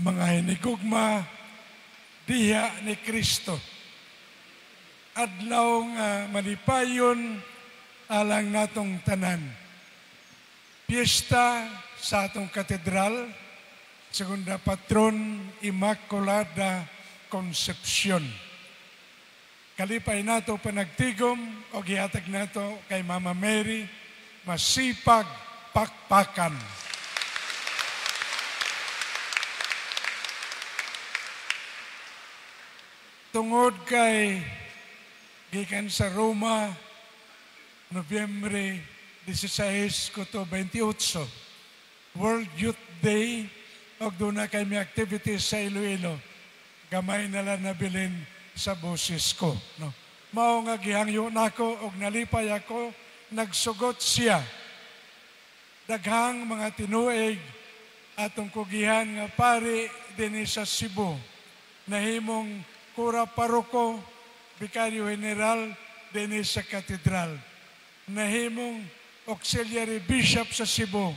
Mga hinigugma diha ni Kristo. Adlaw nga malipayon alang natong tanan. Piyesta sa atong katedral, segunda patron Immaculada Concepcion. Kalipay nato panagtigom o gihatag nato kay Mama Mary masipag pakpakan. Tungod kay gikan sa Roma, Nobyembre 16 kuto 28, World Youth Day, og doon na kay may activities sa Iloilo. Gamay na lang nabilin sa boses ko. No? Mao nga gihangyo nako og nalipay ako, nagsugot siya. Daghang mga tinuig atong kugihan nga pari dinhi sa Cebu. Nahimong kura paroko, vicario general dinhi sa katedral. Nahimong auxiliary bishop sa Cebu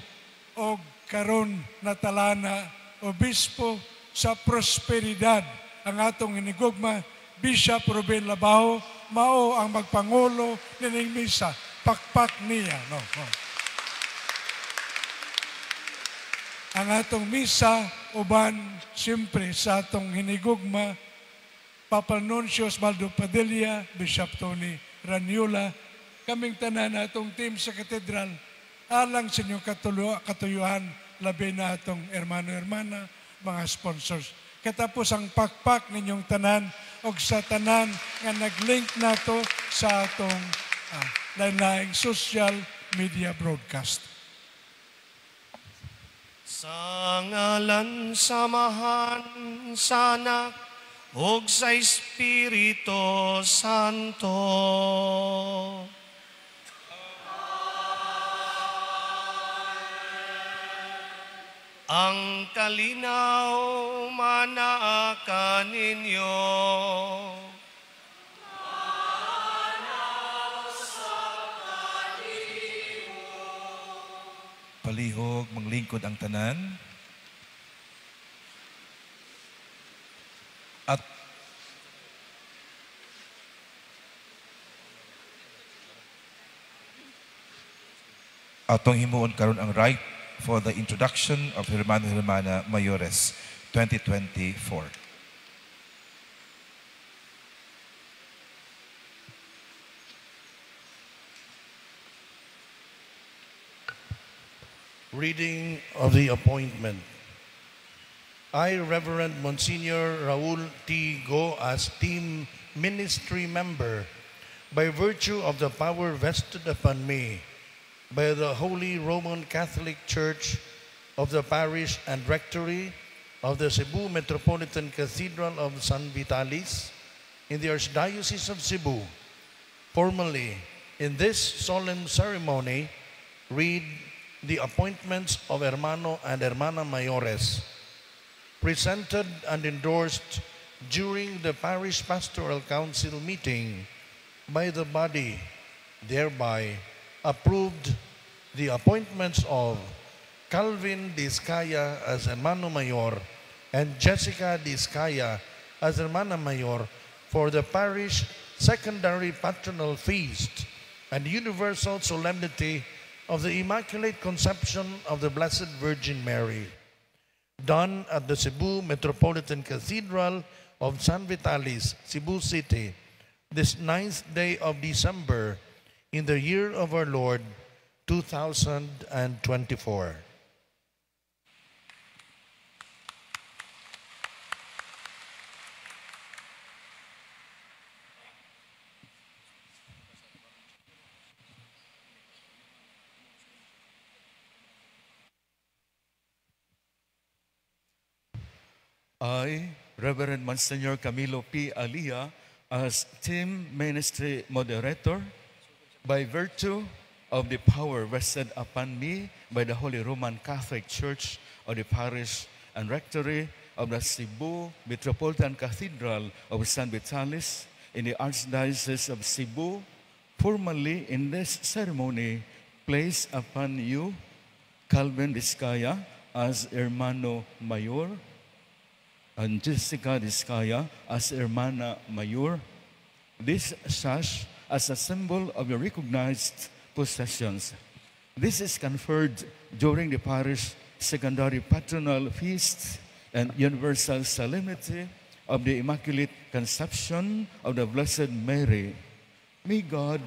og karon natalana obispo sa Prosperidad. Ang atong hinigugma, Bishop Ruben Labajo, mao ang magpangulo nining misa. Pakpak niya. No, no. Ang atong misa, uban, siyempre, sa atong hinigugma, Papa Nuncio Osvaldo Padilla, Bishop Tony Raniola, kaming tanan atong team sa katedral, alang sa inyong katuyuhan, labi na atong hermano-hermana, mga sponsors. Katapos ang pakpak ninyong tanan og sa tanan nga nag-link nato sa atong lain-laing social media broadcast. Sa ngalan sa Amahan, sa Anak, ug sa Espiritu Santo. Ang kalinaw manaa kaninyo. Palihog, manglingkod ang tanan. At atong himuon karon ang rite for the introduction of Hermano Hermana Mayores 2024. Reading of the appointment. I, Reverend Monsignor Raul T. Go, as team ministry member, by virtue of the power vested upon me by the Holy Roman Catholic Church of the Parish and Rectory of the Cebu Metropolitan Cathedral of San Vitalis in the Archdiocese of Cebu, formally in this solemn ceremony, read the appointments of Hermano and Hermana Mayores, presented and endorsed during the Parish Pastoral Council meeting by the body, thereby approved the appointments of Calvin Discaya as Hermano Mayor and Jessica Discaya as Hermana Mayor for the parish secondary patronal feast and universal solemnity of the Immaculate Conception of the Blessed Virgin Mary, done at the Cebu Metropolitan Cathedral of San Vitalis, Cebu City, this 9th day of December, in the year of our Lord, 2024. I, Reverend Monsignor Camilo P. Alia, as team ministry moderator, by virtue of the power vested upon me by the Holy Roman Catholic Church of the Parish and Rectory of the Cebu Metropolitan Cathedral of San Vitalis in the Archdiocese of Cebu, formally in this ceremony, place upon you, Calvin Discaya, as Hermano Mayor, and Jessica Discaya as Hermana Mayor. This sash as a symbol of your recognized possessions. This is conferred during the parish secondary patronal feast and universal solemnity of the Immaculate Conception of the Blessed Mary. May God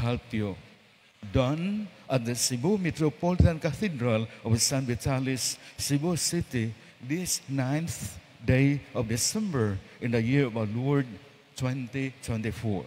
help you. Done at the Cebu Metropolitan Cathedral of San Vitalis, Cebu City, this 9th day of December in the year of our Lord 2024.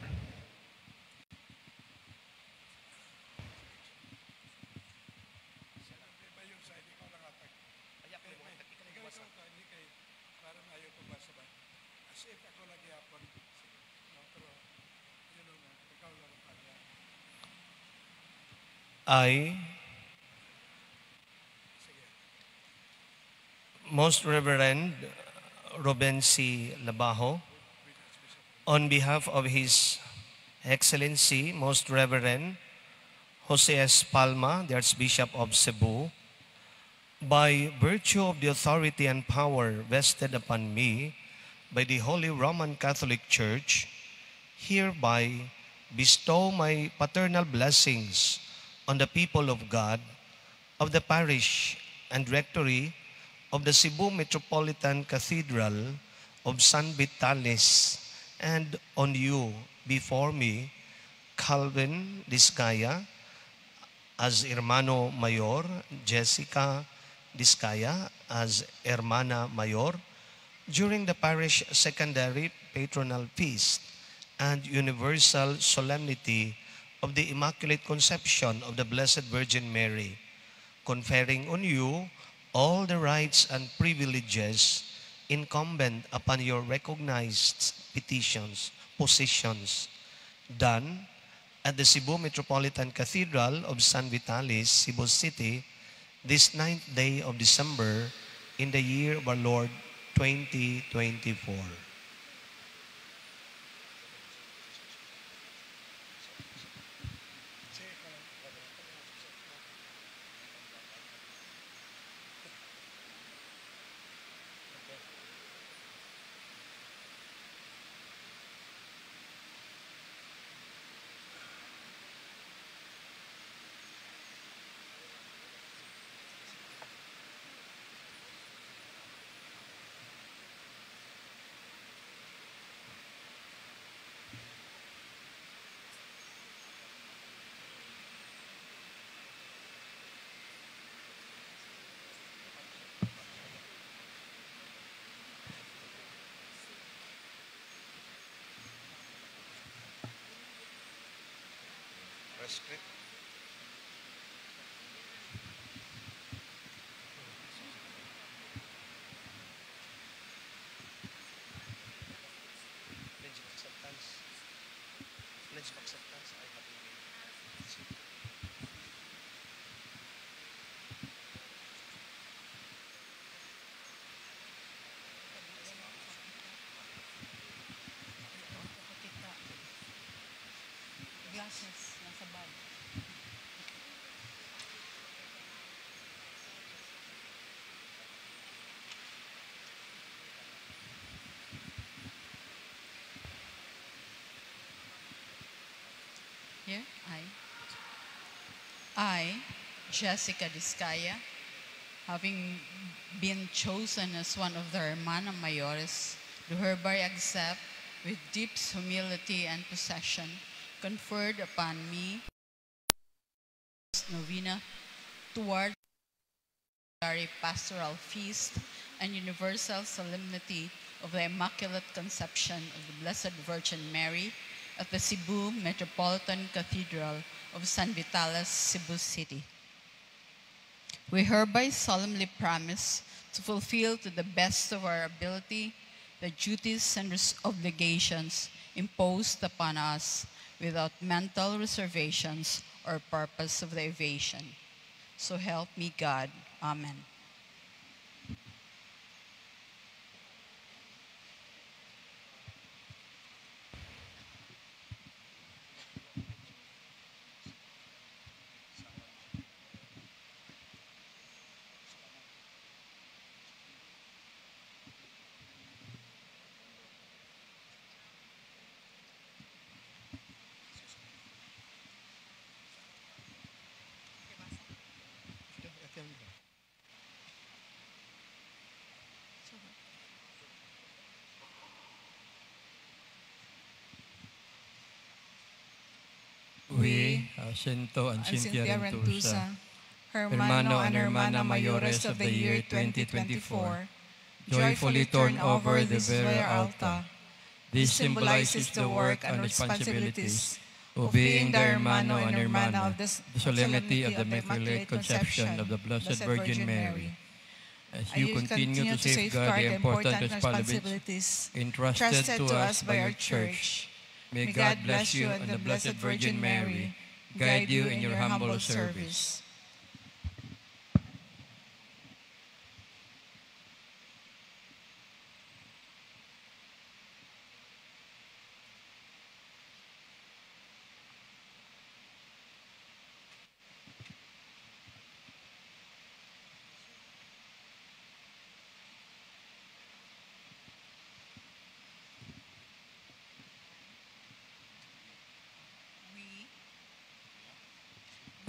I, Most Reverend Ruben C. Labajo, on behalf of His Excellency, Most Reverend Jose S. Palma, the Archbishop of Cebu, by virtue of the authority and power vested upon me by the Holy Roman Catholic Church, hereby bestow my paternal blessings on the people of God, of the parish and rectory of the Cebu Metropolitan Cathedral of San Vitalis, and on you before me, Calvin Discaya, as Hermano Mayor, Jessica Discaya as Hermana Mayor, during the parish secondary patronal feast and universal solemnity of the Immaculate Conception of the Blessed Virgin Mary, conferring on you all the rights and privileges incumbent upon your recognized positions, done at the Cebu Metropolitan Cathedral of San Vitalis, Cebu City, this 9th day of December in the year of our Lord 2024. Rescript. Pledge of acceptance. Pledge of acceptance. I have been. Kita. Glasses, nasa bag. Here, I. I, Jessica Discaya, having been chosen as one of the Hermana Mayores, do hereby accept with deep humility and possession conferred upon me novena toward pastoral feast and universal solemnity of the Immaculate Conception of the Blessed Virgin Mary at the Cebu Metropolitan Cathedral of San Vitalis, Cebu City. We hereby solemnly promise to fulfill to the best of our ability the duties and obligations imposed upon us without mental reservations or purpose of the evasion. So help me God. Amen. Jacinto and and Cynthia Cynthia Rentusa, Rentusa, Hermano and Hermana Mayores of the year 2024, joyfully turn over the Vera Alta. This symbolizes the work and responsibilities of being the Hermano and Hermana, of the the solemnity of the Immaculate Conception of the Blessed Virgin Mary. As you continue to safeguard the important responsibilities entrusted to us by our Church, may God bless you and the Blessed Virgin Mary guide you in your humble service.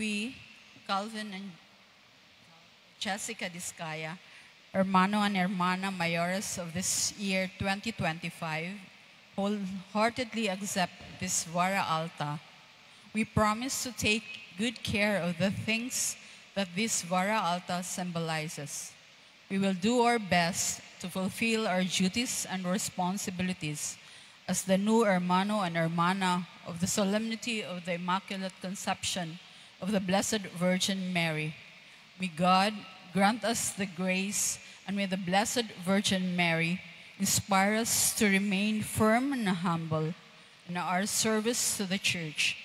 We, Calvin and Jessica Discaya, Hermano and Hermana Mayores of this year 2025, wholeheartedly accept this Vara Alta. We promise to take good care of the things that this Vara Alta symbolizes. We will do our best to fulfill our duties and responsibilities as the new Hermano and Hermana of the Solemnity of the Immaculate Conception of the Blessed Virgin Mary. May God grant us the grace, and may the Blessed Virgin Mary inspire us to remain firm and humble in our service to the Church.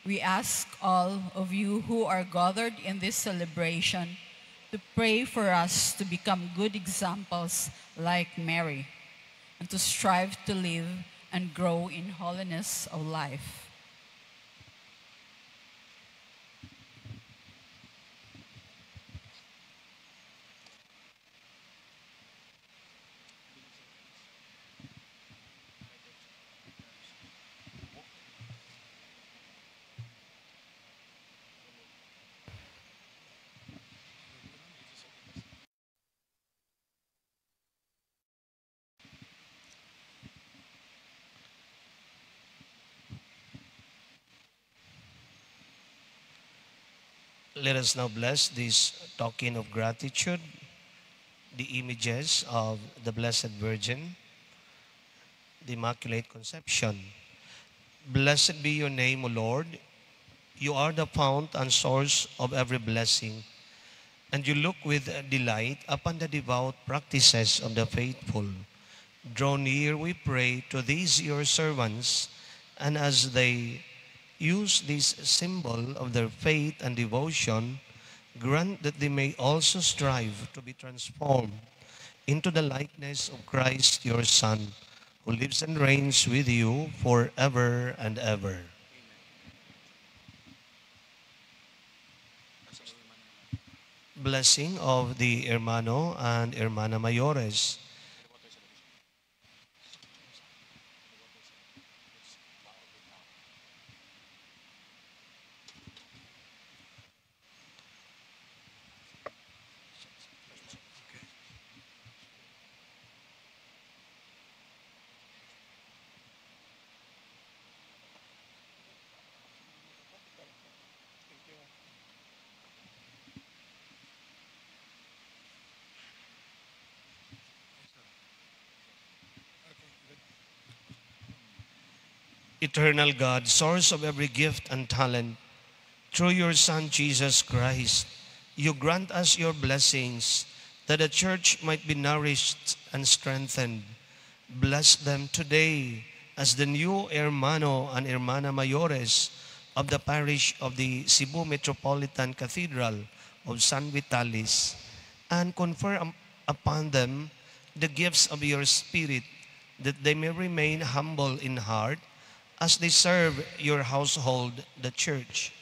We ask all of you who are gathered in this celebration to pray for us to become good examples like Mary and to strive to live and grow in holiness of life. Let us now bless this token of gratitude, the images of the Blessed Virgin, the Immaculate Conception. Blessed be your name, O Lord. You are the fount and source of every blessing, and you look with delight upon the devout practices of the faithful. Draw near, we pray, to these your servants, and as they use this symbol of their faith and devotion, grant that they may also strive to be transformed into the likeness of Christ your Son, who lives and reigns with you forever and ever. Blessing of the Hermano and Hermana Mayores. Eternal God, source of every gift and talent, through your Son, Jesus Christ, you grant us your blessings that the church might be nourished and strengthened. Bless them today as the new Hermano and Hermana Mayores of the parish of the Cebu Metropolitan Cathedral of San Vitalis, and confer upon them the gifts of your Spirit, that they may remain humble in heart as they serve your household, the church.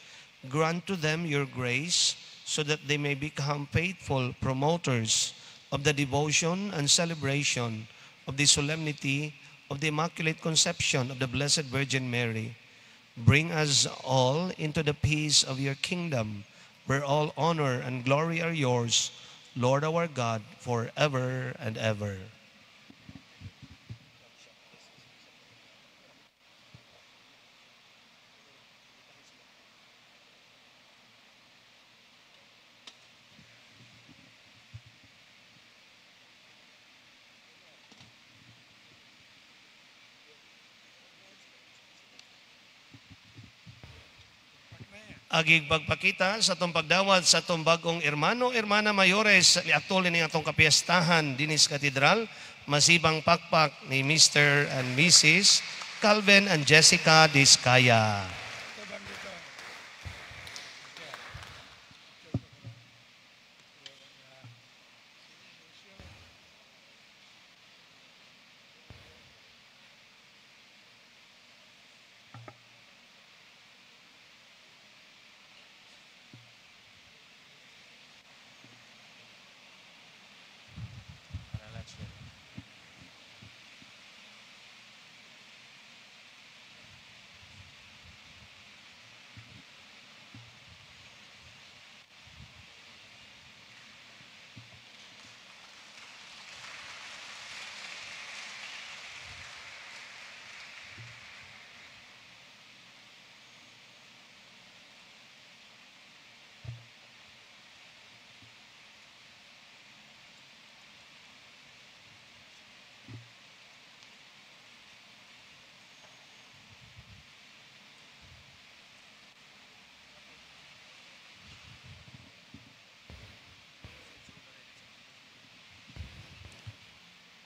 Grant to them your grace so that they may become faithful promoters of the devotion and celebration of the solemnity of the Immaculate Conception of the Blessed Virgin Mary. Bring us all into the peace of your kingdom, where all honor and glory are yours, Lord our God, forever and ever. Agig pagpakita sa atong pagdawat sa atong bagong hermano, hermana mayores, atol ni atong kapiestahan dinis Katedral, masibang pakpak ni Mr. and Mrs. Calvin and Jessica Discaya.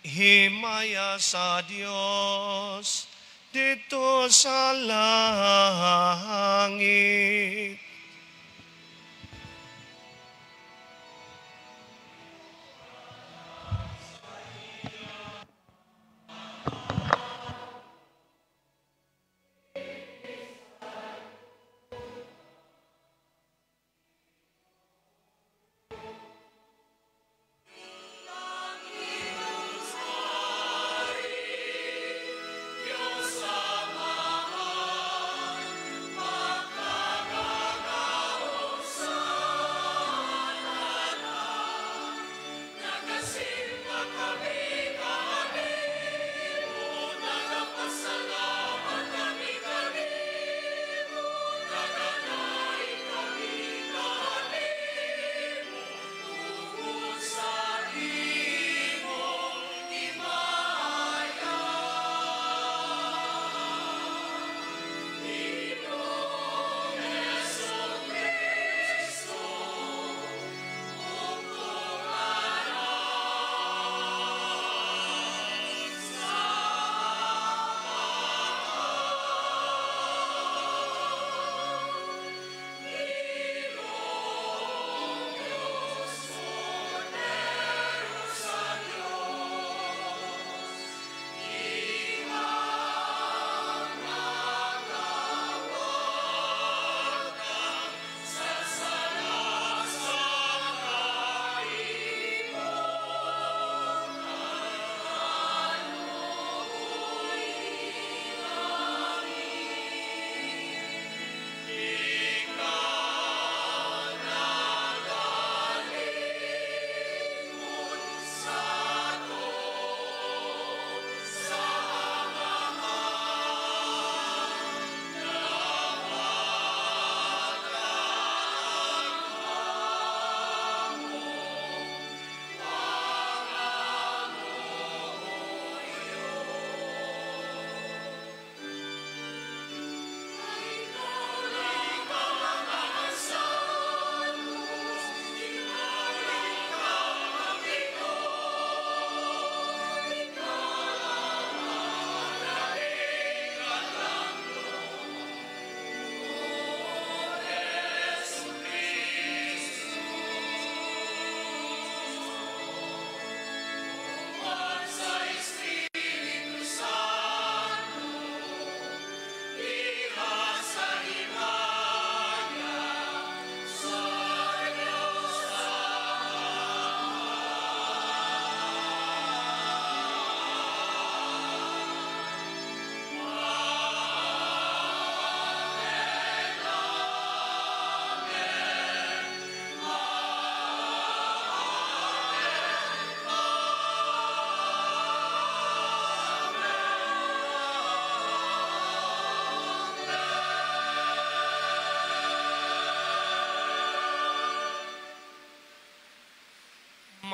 Himaya sa Dios dito sa langit.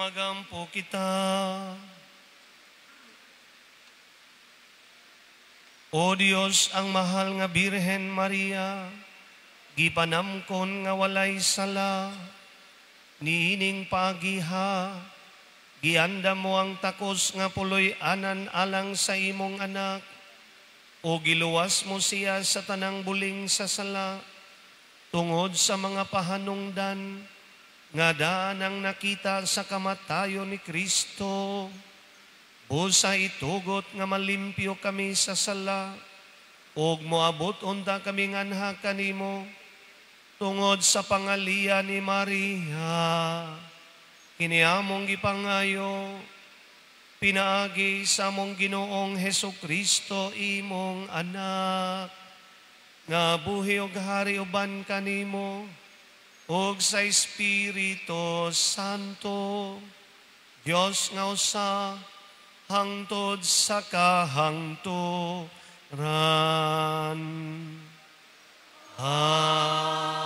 Magampo kita. O Dios, ang mahal nga Birhen Maria, gipanamkon nga walay sala. Niining pagiha, gianda mo ang takos nga puloy-anan alang sa imong anak, o giluwas mo siya sa tanang buling sa sala, tungod sa mga pahanungdan nga daan ang nakita sa kamatayon ni Kristo. Busa itugot nga malimpyo kami sa sala, ug moabot unta kami nganha kanimo, tungod sa pangaliya ni Maria. Kini among gipangayo, pinaagi sa among Ginoong Hesus Kristo, imong anak, nga buhi og hari uban kanimo, ug sa Espiritu Santo, Dios nga usa, hangtod sa kahangturan. Amen.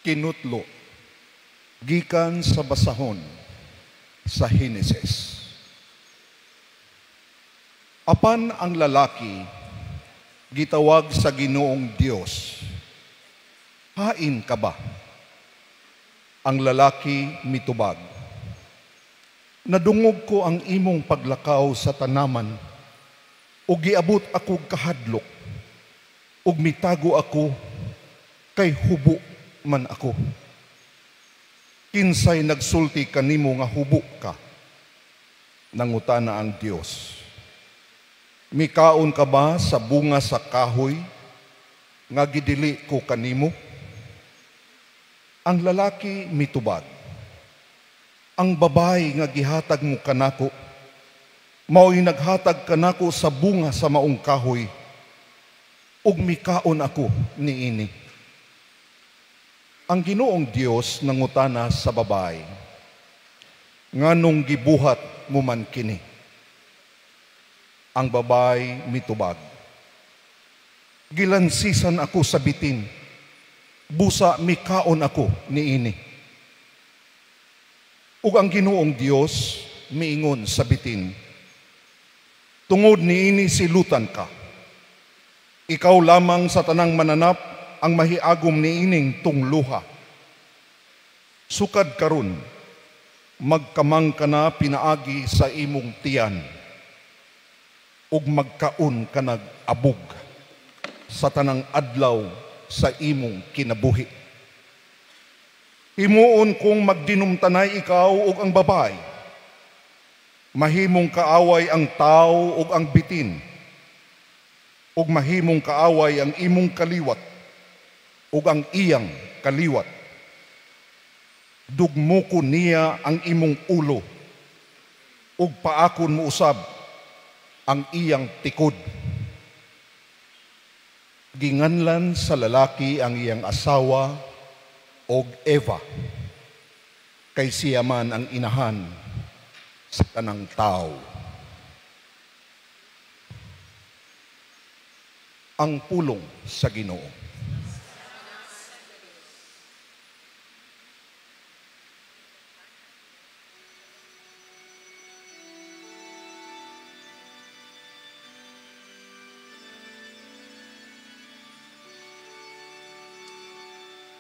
Kinutlo, gikan sa basahon sa Henesis. Apan ang lalaki gitawag sa Ginoong Dios, "Hain ka ba?" Ang lalaki mitubag, "Nadungog ko ang imong paglakaw sa tanaman, ug giabot ako kahadlok, ug mitago ako kay hubo man ako." "Kinsay nagsulti kanimo nga hubo ka?" Nangutana ang Dios. "Mikaon ka ba sa bunga sa kahoy nga gidili ko kanimo?" Ang lalaki mitubag, "Ang babae nga gihatag mo kanako, mao'y naghatag kanako sa bunga sa maong kahoy, ug mikaon ako niini." Ang Ginoong Dios nangutana sa babae, "Nganong gibuhat mo man kini?" Ang babae mitubag, "Gilansisan ako sa bitin, busa mikaon ako niini." Ug ang Ginoong Dios miingon sa bitin, "Tungod niini silutan ka. Ikaw lamang sa tanang mananap ang mahiagom niining tungluha. Sukad karon, magkamang ka na pinaagi sa imong tiyan, ug magkaon ka nag-abog sa tanang adlaw sa imong kinabuhi. Himuon kong magdinumtanay ikaw ug ang babae. Mahimong kaaway ang tao ug ang bitin, ug mahimong kaaway ang imong kaliwat ug ang iyang kaliwat. Dugmoko niya ang imong ulo, ug paakon mo usab ang iyang tikod." Ginganlan sa lalaki ang iyang asawa og Eva, kay siya man ang inahan sa tanang tao. Ang pulong sa Ginoo.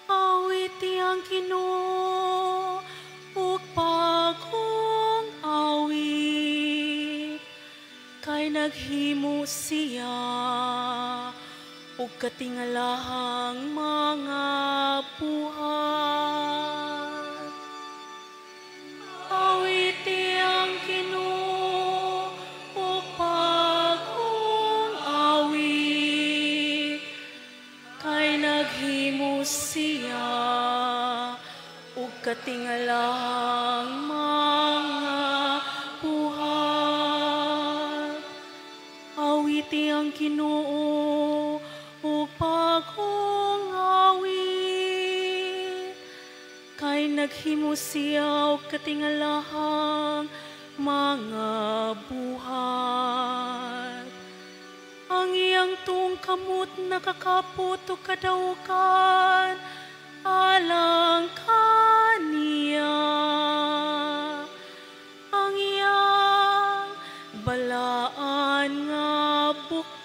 Awiti ang Ginoo ug bagong awit, kay naghimo siya ug katingalahang mga buhat. Awiti ang Ginoo ug bagong awit, kay naghimo siya ug katingalahang mga buhat. Awiti ang Ginoo ug bagong awit, Kay naghimo siya og katingalahang mga buhat. Ang iyang tuong kamot nakakapot og kadaukan alang kaniya. Ang iyang balaan nga bukton.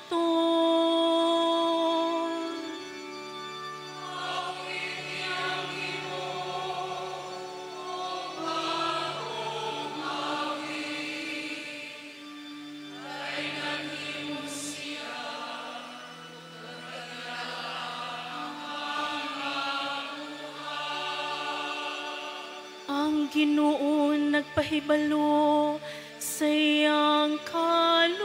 Ang Ginoo nagpahibalo sa iyang kaluwasan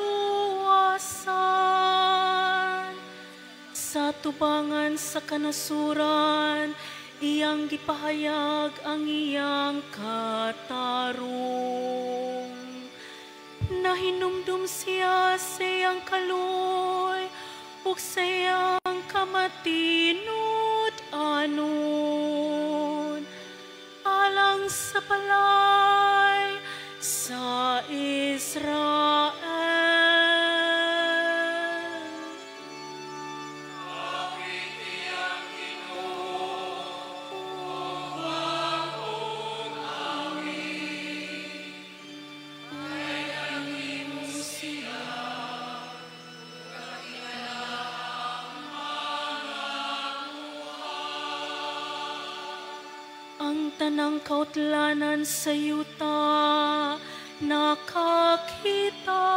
sa tubangan sa kanasuran, iyang gipahayag ang iyang katarong. Nahinumdum siya sa iyang kaluoy ug sa iyang kamatinud-anon alang sa balay sa Israel. Ang tanang kautlanan sa yuta nakakita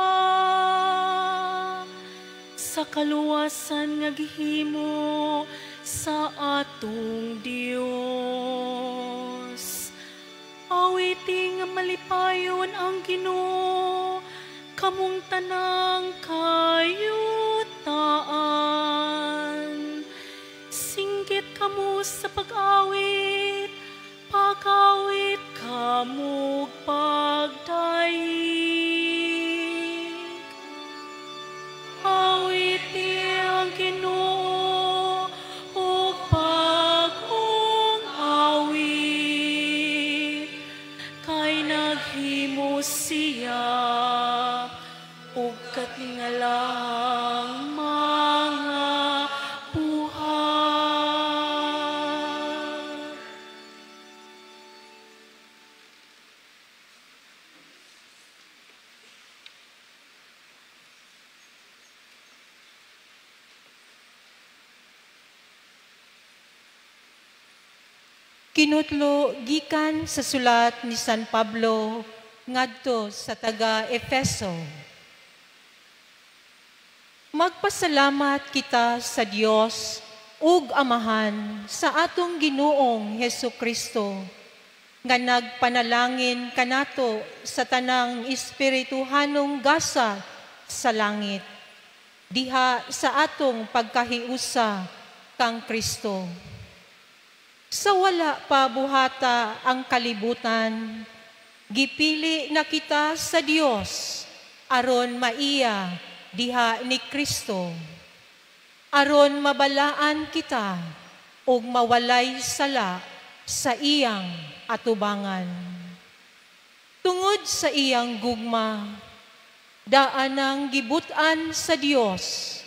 sa kaluwasan nga gihimo sa atong Dios. Awiti nga malipayon ang Ginoo, kamong tanang kayutaan. Singgit kamo sa pag-awit, pag-awit kamog pagdaig. Awiti ang Ginoo ug bag-ong awit, kay naghimo siya ug katingalahang mga buhat. Kinutlo gikan sa sulat ni San Pablo ngadto sa taga Efeso. Magpasalamat kita sa Dios ug Amahan sa atong Ginoong Hesukristo nga nagpanalangin kanato sa tanang espirituhanong gasa sa langit diha sa atong pagkahiusa kang Kristo. Sa wala pa buhata ang kalibutan, gipili na kita sa Dios aron maiya diha ni Kristo, aron mabalaan kita ug mawalay sala sa iyang atubangan. Tungod sa iyang gugma, daan ang gibut-an sa Dios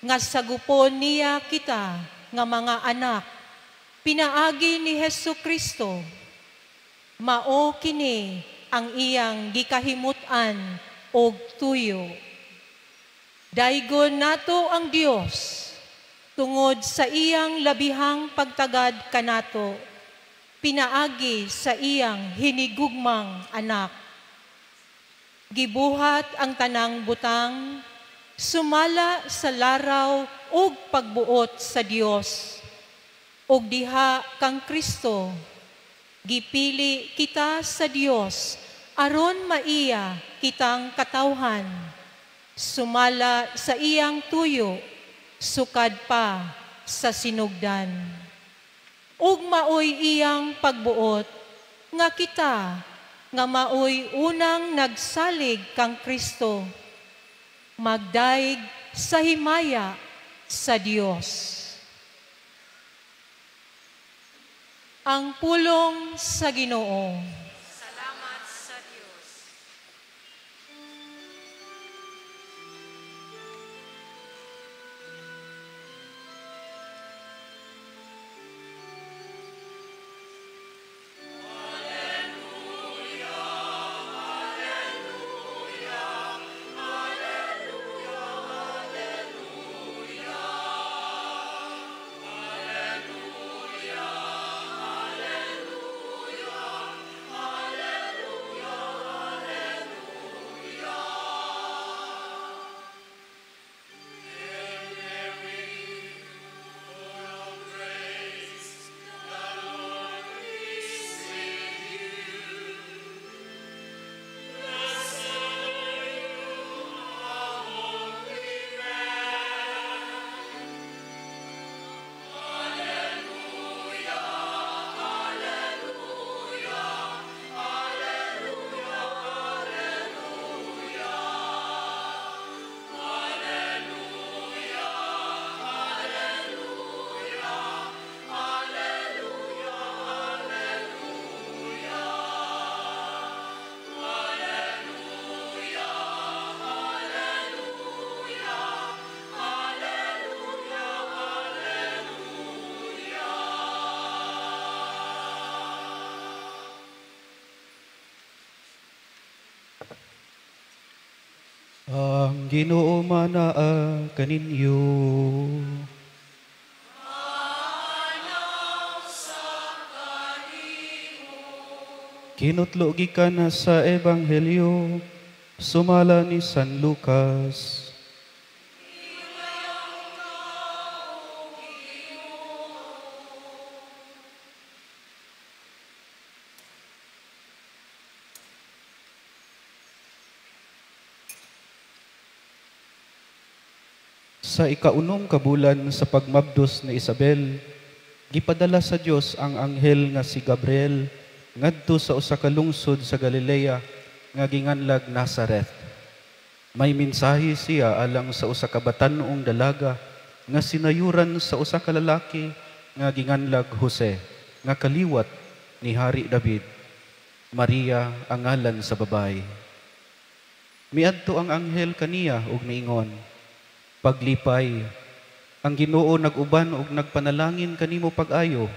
nga sagupon niya kita nga mga anak pinaagi ni Hesukristo. Mao kini ang iyang gikahimut-an og tuyo. Daygon nato ang Dios tungod sa iyang labihang pagtagad kanato, pinaagi sa iyang hinigugmang anak. Gibuhat ang tanang butang sumala sa laraw ug pagbuot sa Dios. Ug diha kang Kristo, gipili kita sa Dios aron maiya kitang katawhan, sumala sa iyang tuyo, sukad pa sa sinugdan. Ug maoy iyang pagbuot nga kita nga maoy unang nagsalig kang Kristo, magdaig sa himaya sa Dios. Ang pulong sa Ginoo. Salamat sa Dios. Ang Ginoo manaa kaninyo. Kinutlo gikan sa Ebanghelyo sumala ni San Lucas. Sa ikaunom ka bulan sa pagmabdos ni Isabel, gipadala sa Dios ang anghel nga si Gabriel ngadto sa usa ka lungsod sa Galilea nga ginganlag Nazareth. May mensahe siya alang sa usa ka batan-ong dalaga nga sinayuran sa usa ka lalaki nga ginganlag Jose, nga kaliwat ni Hari David. Maria ang ngalan sa babae. Miadto ang anghel kaniya ug miingon, "Paglipay, ang Ginoo nag-uban ug nagpanalangin kanimo pag-ayo."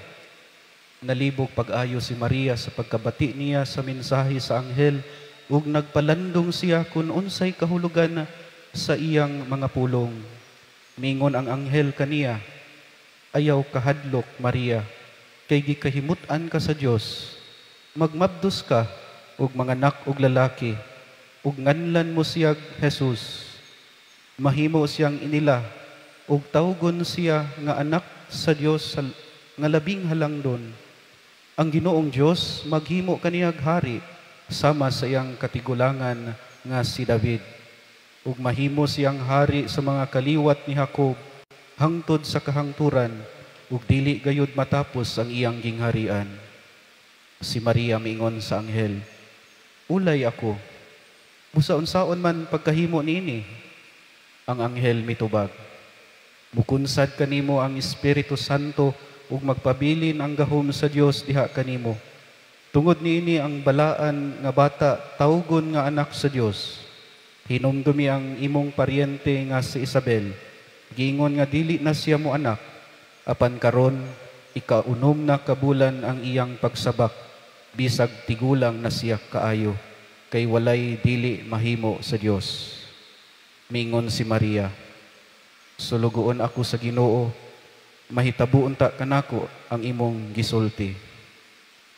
Nalibog pag-ayo si Maria sa pagkabati niya sa mensahe sa anghel ug nagpalandong siya kun unsay kahulugan sa iyang mga pulong. Mingon ang anghel kaniya, "Ayaw kahadlok, Maria, kay gikahimut-an ka sa Dios. Magmabdos ka og manganak og lalaki, ug nganlan mo siyag Jesus. Mahimo siyang inila ug tawgon siya nga anak sa Dios nga labing halangdon. Ang Ginoong Dios maghimo kaniyag hari sama sa iyang katigulangan nga si David, ug mahimo siyang hari sa mga kaliwat ni Jacob hangtod sa kahangturan, ug dili gayud matapos ang iyang gingharian." Si Maria miingon sa anghel, "Ulay ako, busa unsaon man pagkahimo niini?" Ang anghel mitubag, "Mukunsad kanimo ang Espiritu Santo ug magpabilin ang gahom sa Dios diha kanimo. Tungod niini ang balaan nga bata tawgon nga anak sa Dios. Hinumdumi ang imong paryente nga si Isabel, giingon nga dili na siya mo anak, apan karon ikaunom na ka bulan ang iyang pagsabak, bisag tigulang na siya kaayo, kay walay dili mahimo sa Dios." Mingon si Maria, "Sulugoon ako sa Ginoo, mahitabo unta kanako ang imong gisulti."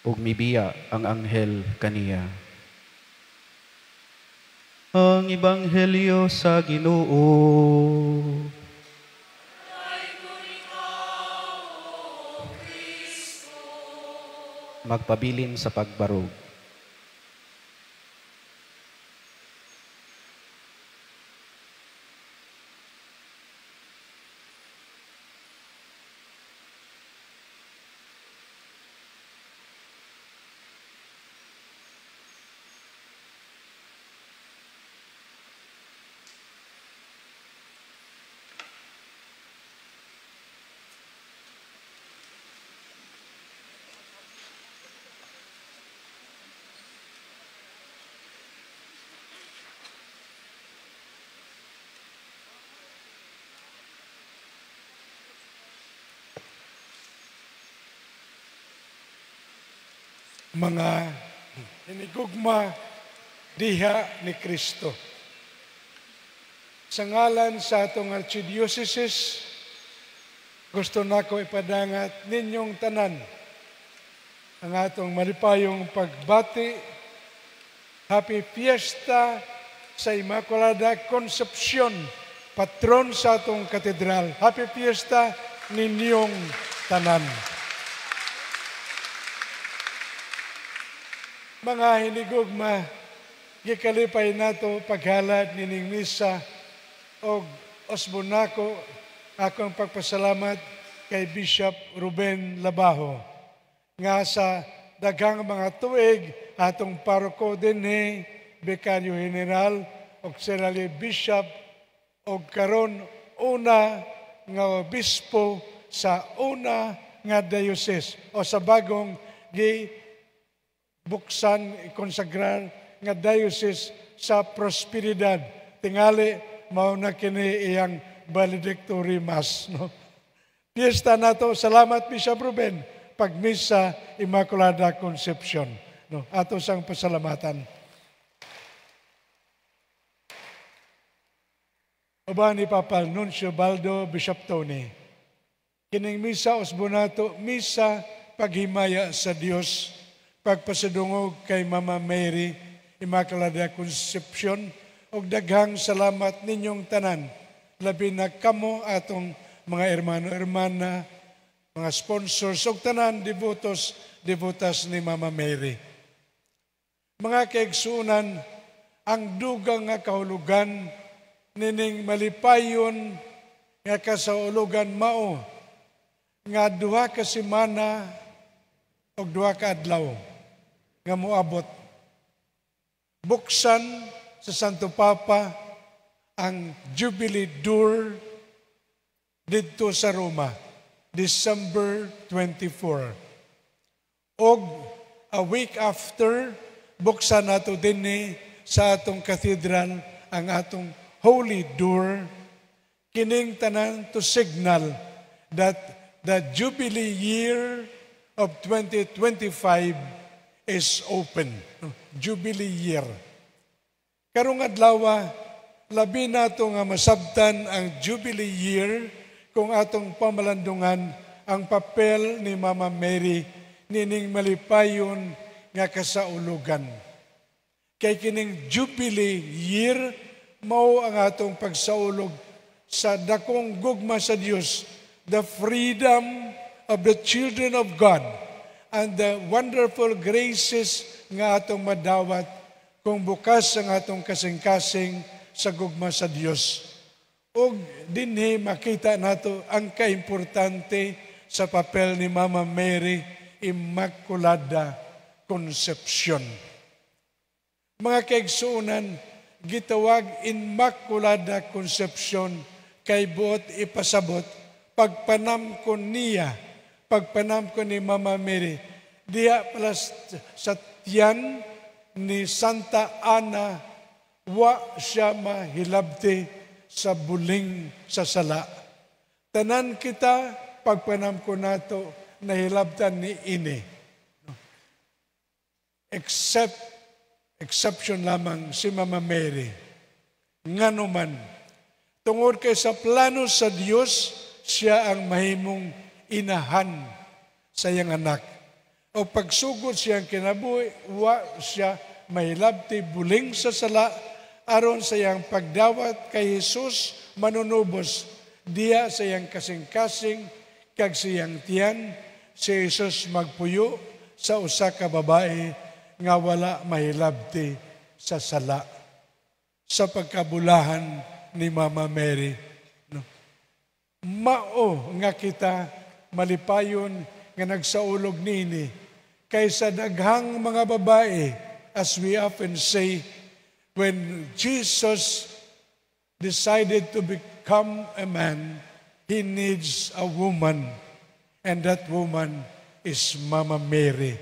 Ug mibiya ang anghel kaniya. Ang Ebanghelyo sa Ginoo. Magpabilin sa pagbarog. Mga hinigugma diha ni Kristo, sa ngalan sa atong Archdiocese, gusto nako ipadangat ninyong tanan ang atong malipayong pagbati. Happy Fiesta sa Immaculada Concepcion, patron sa atong katedral. Happy Fiesta ninyong tanan. Mga hinigugma, gikalipay nato paghalad nining misa og usbon nako akong pagpasalamat kay Bishop Ruben Labajo nga sa daghang mga tuig atong paroko dinhi, Vicario General, Auxiliary Bishop, og karon una nga obispo sa una nga diocese o sa bagong gibuksan, ikonsagrar nga diocese sa Prosperidad. Tingali mao na kini iyang valedictory mass, no? Fiesta nato, salamat Bishop Ruben, pagmisa Immaculada Concepcion, no? Ato sang pasalamatan. Uban ni Papa Nuncio Baldo, Bishop Tony. Kining misa usbon nato, misa paghimaya sa Dios, pagpasadungog kay Mama Mary Immaculada Concepcion, ug daghang salamat ninyong tanan, labi na kamo atong mga hermano, hermana, mga sponsors, ug tanan devotos, devotas ni Mama Mary. Mga kaigsuonan, ang dugang nga kahulugan nining malipayon nga kasaulugan mao nga 2 ka semana og 2 ka adlaw nga moabot. Buksan sa Santo Papa ang Jubilee Door didto sa Roma, December 24. Og a week after, buksan nato dinhi sa atong cathedral ang atong Holy Door, kining tanan to signal that the Jubilee year of 2025 is open. Jubilee year. Karong adlaw, labi nato nga masabtan ang Jubilee year kung atong pamalandungan ang papel ni Mama Mary nining malipayon nga kasaulugan. Kay kining Jubilee year mao ang atong pagsaulog sa dakong gugma sa Dios, the freedom of the children of God and the wonderful graces nga atong madawat kung bukas ang atong kasing-kasing sa gugma sa Dios. Og dinhi makita nato ang kaimportante sa papel ni Mama Mary Immaculada Concepcion. Mga kaigsuonan, gitawag Immaculada Concepcion kay buot ipasabot pagpanamkon niya, pagpanamkon ni Mama Mary, diha pala sa tiyan ni Santa Ana, wa siya mahilabti sa buling sa sala. Tanan kita, pagpanamkon nato, nahilabtan ni ini. Exception lamang si Mama Mary. Nganuman, tungod kay sa plano sa Dios, siya ang mahimong inahan sa iyang anak. O pagsugod siyang kinabuhi, wa siya mahilabti buling sa sala, aron sa iyang pagdawat kay Jesus manunubos, diya sa iyang kasing-kasing, kag siyang tiyan, si Jesus magpuyo sa usa ka babae nga wala mahilabti sa sala. Sa pagkabulahan ni Mama Mary, no? Mao nga kita malipayon nga nagsaulog niini kaysa daghang mga babae, as we often say, when Jesus decided to become a man, he needs a woman, and that woman is Mama Mary.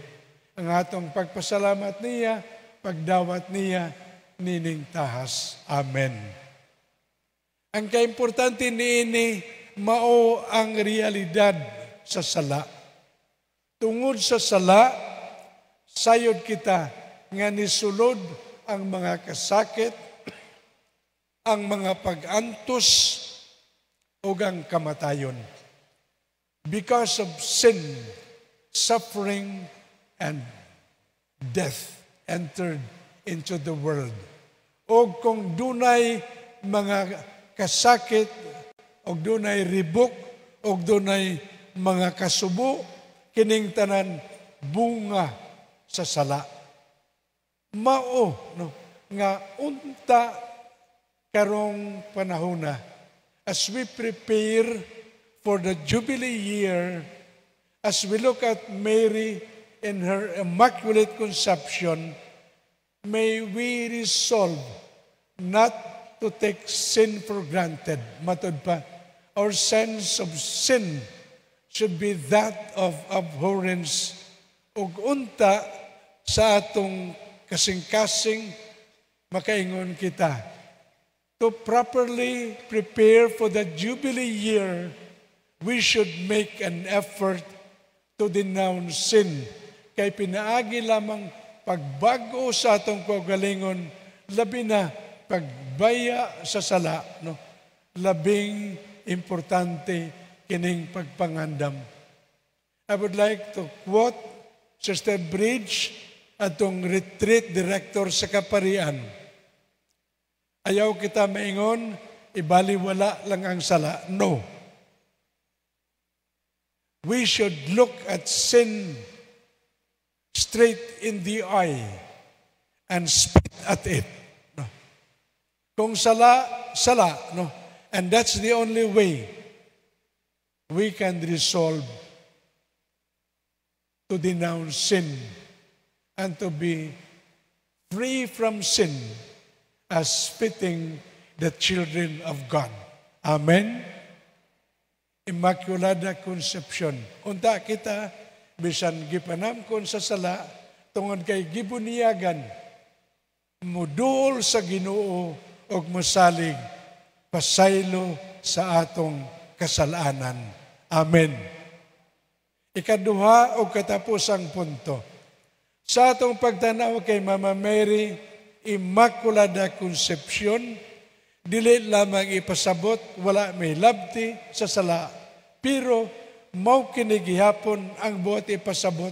Ang atong pagpasalamat niya, pagdawat niya, nining tahas. Amen. Ang kaimportante niini, mao ang realidad sa sala. Tungod sa sala, Sayod kita nga nisulod ang mga kasakit, ang mga pag-antos, ug ang kamatayon. Because of sin, suffering and death entered into the world. O kung dunay mga kasakit, o dunay ribok, o dunay mga kasubo, kining tanan bunga sa sala. Mao, no, nga unta karong panahona, as we prepare for the Jubilee year, as we look at Mary in her Immaculate Conception, may we resolve not to take sin for granted. Matud pa, our sense of sin should be that of abhorrence, ug unta sa atong kasing-kasing makaingon kita. To properly prepare for the Jubilee year, we should make an effort to denounce sin. Kay pinaagi lamang pagbago sa atong kaugalingon, labi na pagbaya sa sala, no? Labing importante kining pagpangandam. I would like to quote Sister Bridge, atong retreat director sa Kaparian. "Ayaw kita maingon, ibaliwala lang ang sala." No. We should look at sin straight in the eye and spit at it. No. Kung sala, sala. No? And that's the only way we can resolve to denounce sin and to be free from sin as fitting the children of God. Amen? Immaculada Conception. Unta kita, bisan gipanamkon sa sala, tungod kay gibuniyagan, muduol sa Ginoo og mosalig pasaylo sa atong kasalanan. Amen. Ikaduha o katapusang punto. Sa atong pagtanaw kay Mama Mary, Immaculada Conception, dili lamang ipasabot wala may labti sa sala, pero mao kini gihapon ang buot ipasabot,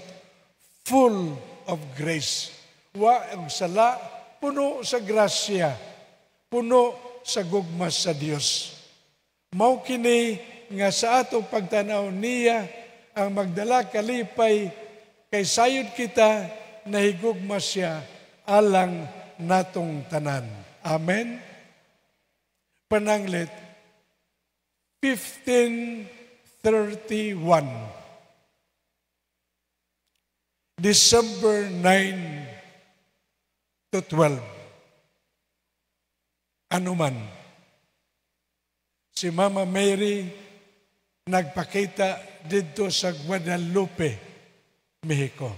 full of grace. Wa ang sala, puno sa grasya, puno sa gugma sa Dios. Mao kini nga sa atong pagtanaw niya ang magdala kalipay kay sayod kita nahigugma siya alang natong tanan. Amen. Pananglit 1531, December 9 to 12. Anuman, si Mama Mary nagpakita didto sa Guadalupe, Mexico.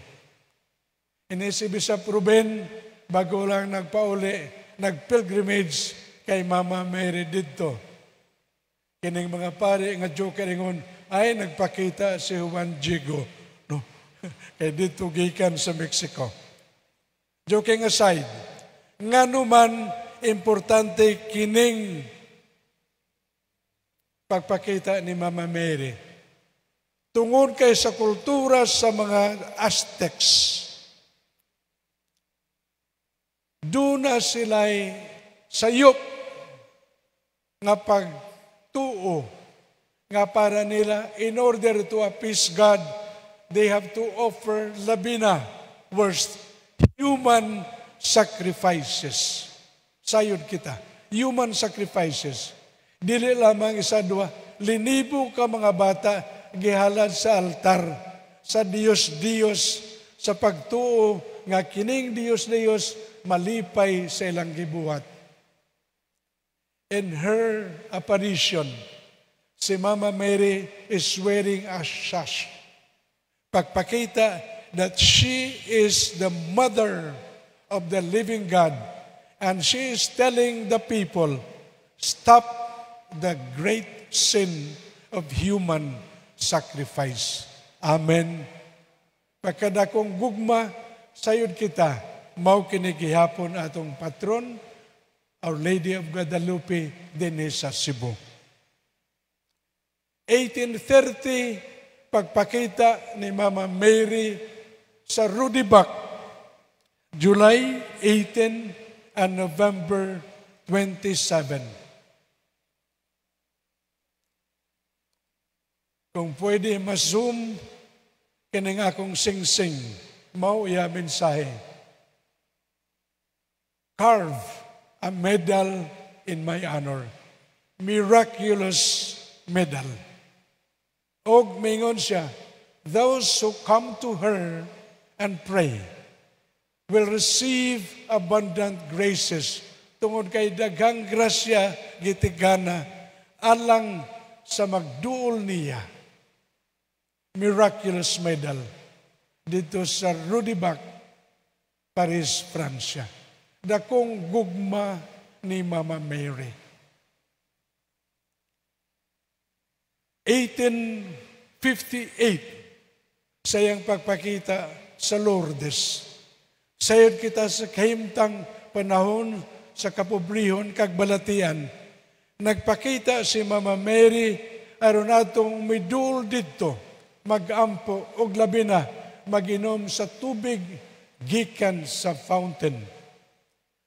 Ini si Bishop Ruben, bago lang nagpauli, nagpilgrimage kay Mama Mary didto. Kining mga pare nga joker ingon, "Ay, nagpakita si Juan Diego." No? Kay didto gikan sa Mexico. Joking aside, ngano man importante kining pagpakita ni Mama Mary? Tungod kay sa kultura sa mga Aztecs, duna sila'y sayop nga pagtuo nga para nila, in order to appease God, they have to offer, labi na, worst, human sacrifices. Sayod kita. Human sacrifices. Dili lamang isa, duha, linibo ka mga bata gihalad sa altar sa Diyos-Diyos sa pagtuo nga kining Diyos-Diyos malipay sa ilang gibuhat. In her apparition, si Mama Mary is wearing a sash. Pagpakita that she is the mother of the living God. And she is telling the people, "Stop the great sin of human sacrifice." Amen. Pagkadakong gugma, Sayod kita, mao kini gihapon atong patron, Our Lady of Guadalupe dinhi sa Cebu. 1830, pagpakita ni Mama Mary sa Rodenbach, July 18 and November 27. Kung pwede ma-zoom, kining akong sing-sing, mao iya mensahe. Carve a medal in my honor. Miraculous medal. Og mingon siya, those who come to her and pray will receive abundant graces tungod kay daghang grasya gitigana alang sa magduol niya. Miraculous medal dito sa Rodenbach, Paris, Francia. Dakong gugma ni Mama Mary. 1858, sayang pagpakita sa Lourdes. Sayod kita sa kahimtang panahon sa kapobrehon kag balatian. Nagpakita si Mama Mary aron atong miduol didto, magampo og labi na maginom sa tubig gikan sa fountain.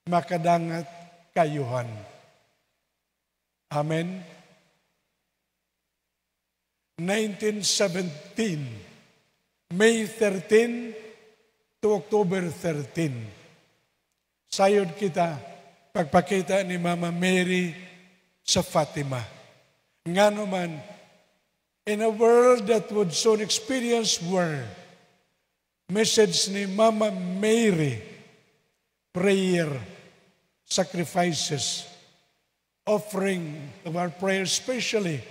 Makadangat kayuhan. Amen. 1917, May 13 to October 13. Sayod kita pagpakita ni Mama Mary sa Fatima. Ngano man, in a world that would soon experience war, message ni Mama Mary, prayer, sacrifices, offering of our prayers, especially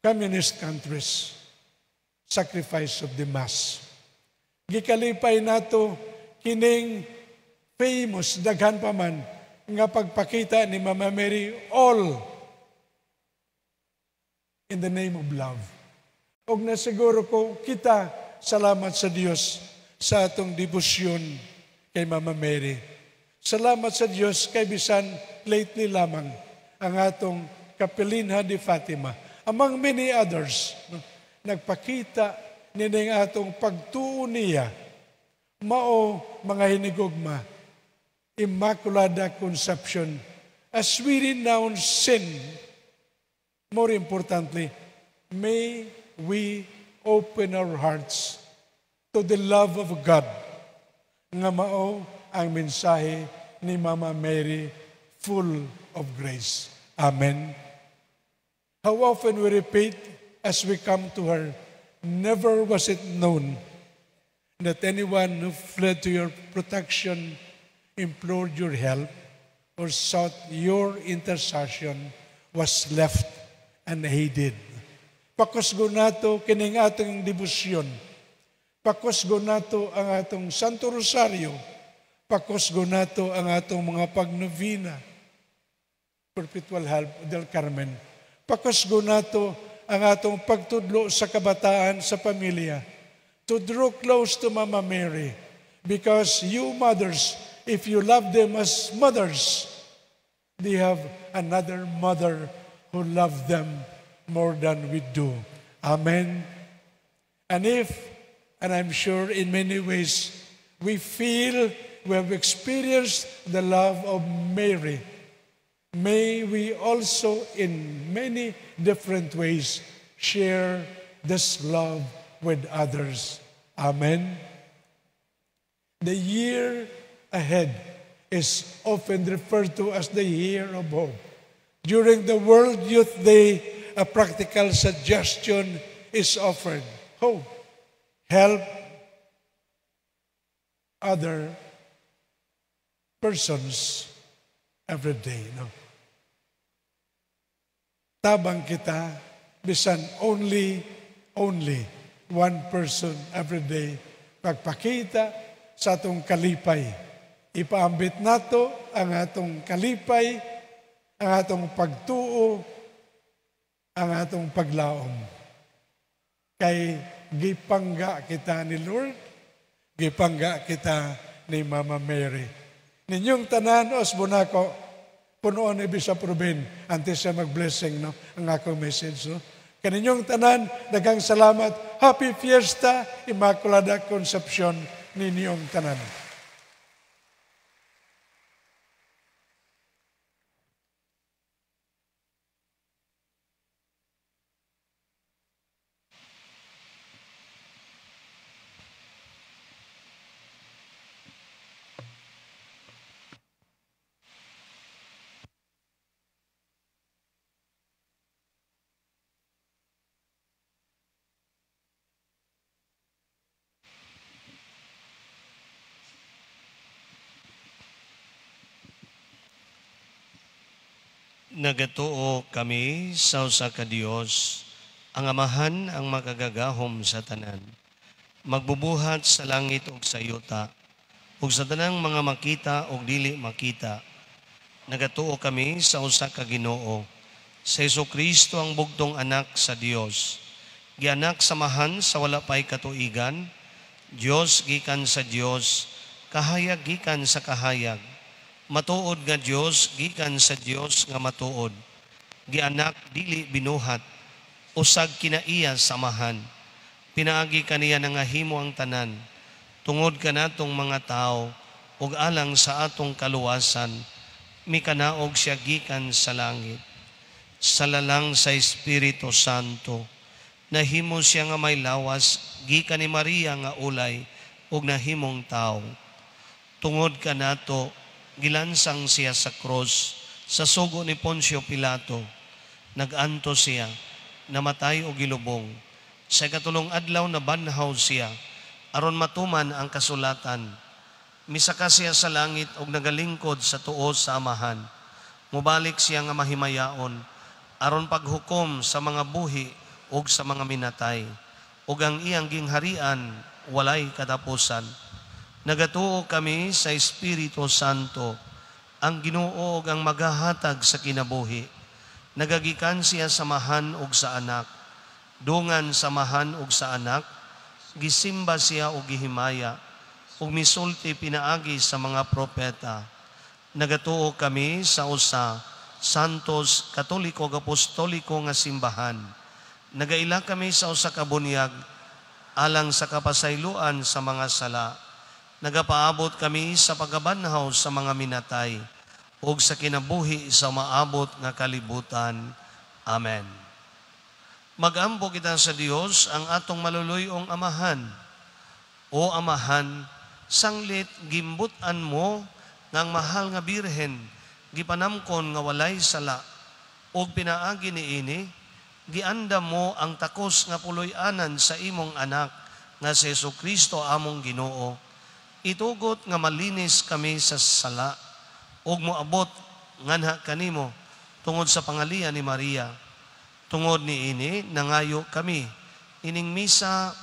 communist countries, sacrifice of the Mass. Gikalipay nato kining famous, daghan pa man, nga pagpakita ni Mama Mary, all in the name of love. Og nasiguro ko kita, salamat sa Dios sa atong debosyon kay Mama Mary. Salamat sa Dios kay bisan lately lamang ang atong Kapilinha de Fatima, among many others, no, nagpakita nining atong pagtuo niya, mao mga hinigugma, Immaculada Conception, as we renounce sin. More importantly, may we open our hearts to the love of God, nga mao ang mensahe ni Mama Mary, full of grace. Amen. How often we repeat as we come to her, never was it known that anyone who fled to your protection, implored your help, or sought your intercession was left unaided. Pakusgo nato kining atong debosyon. Pakusgo nato ang atong Santo Rosario. Pakusgo nato ang atong mga pagnovena. Perpetual Help del Carmen. Pakusgo nato ang atong pagtudlo sa kabataan sa pamilya. To draw close to Mama Mary. Because you mothers, if you love them as mothers, they have another mother who loved them more than we do. Amen. And if, and I'm sure in many ways, we feel we have experienced the love of Mary, may we also in many different ways share this love with others. Amen. The year ahead is often referred to as the year of hope. During the World Youth Day, a practical suggestion is offered. Hope. Help other persons every day. No? Tabang kita, bisan only one person every day, pagpakita sa atong kalipay. Ipaambit nato ang atong kalipay, ang atong pagtuo, ang atong paglaom. Kay gipangga kita ni Lord, Gipangga kita ni Mama Mary. Ninyong tanan, usbon nako, punoon ni Bishop Ruben, antes siya mag-blessing, no? Ang akong message. No? Kaninyong tanan, daghang salamat. Happy Fiesta, Immaculada Concepcion ninyong tanan. Nagatuo kami sa usa ka Dios, ang Amahan ang makagagahom sa tanan, magbubuhat sa langit ug sa yuta, ug sa tanang mga makita ug dili makita. Nagatuo kami sa usa ka Ginoo, sa Hesukristo ang bugtong anak sa Dios, gianak sa Amahan sa wala pay katuigan, Dios gikan sa Dios, kahayag gikan sa kahayag, matuod nga Dios gikan sa Dios nga matuod, gianak dili binuhat, usag kinaiya sa Amahan. Pinaagi kaniya nangahimo ang tanan, tungod kanatong mga tao ug alang sa atong kaluwasan, mikanaog siya gikan sa langit. Sa lalang sa Espiritu Santo, nahimo siya nga may lawas gikan ni Maria nga ulay ug nahimong tao. Tungod kanato, gilansang siya sa krus sa sugo ni Poncio Pilato. Naganto siya, namatay o gilubong. Sa ikatulong adlaw nabanhaw siya, aron matuman ang kasulatan. Misaka siya sa langit og nagalingkod sa tuo sa Amahan. Mubalik siya nga mahimayaon, aron paghukom sa mga buhi ug sa mga minatay. Ug ang iyang gingharian walay katapusan. Nagatuo kami sa Espiritu Santo, ang Ginoo ug ang magahatag sa kinabuhi. Nagagikan siya sa Amahan ug sa Anak. Dungan sa Amahan ug sa Anak, gisimba siya ug gihimaya, ug misulti pinaagi sa mga propeta. Nagatuo kami sa usa Santos Katoliko ug Apostoliko nga simbahan. Nagaila kami sa usa ka bunyag alang sa kapasayloan sa mga sala. Nagapaabot kami sa pagabanhaw sa mga minatay ug sa kinabuhi sa maabot nga kalibutan. Amen. Magampo kita sa Dios ang atong maluluyong Amahan. O Amahan, sanglit gimbutan mo nga ang mahal nga Birhen gipanamkon nga walay sala ug pinaagi niini gianda mo ang takos nga puloy-anan sa imong anak nga si Hesukristo among Ginoo. Itugot nga malinis kami sa sala ug moabot nganha kanimo tungod sa pangalian ni Maria. Tungod niini nangayo kami ining misa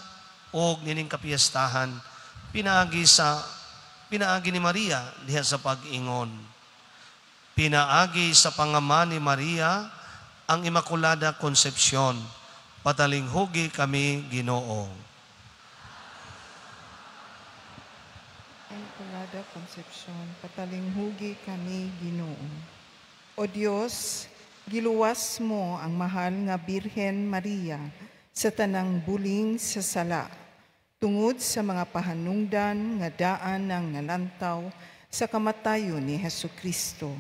ug nining kapiestahan pinaagi ni Maria diha sa pag-ingon. Pinaagi sa pangama ni Maria ang Immaculada Concepcion, patalinghugi kami Ginoo. Immaculada Concepcion, patalinghugi kami Ginoo. O Dios, giluwas mo ang mahal nga Birhen Maria sa tanang buling sa sala, tungod sa mga pahanungdan nga daan ng nalantaw sa kamatayon ni Hesukristo.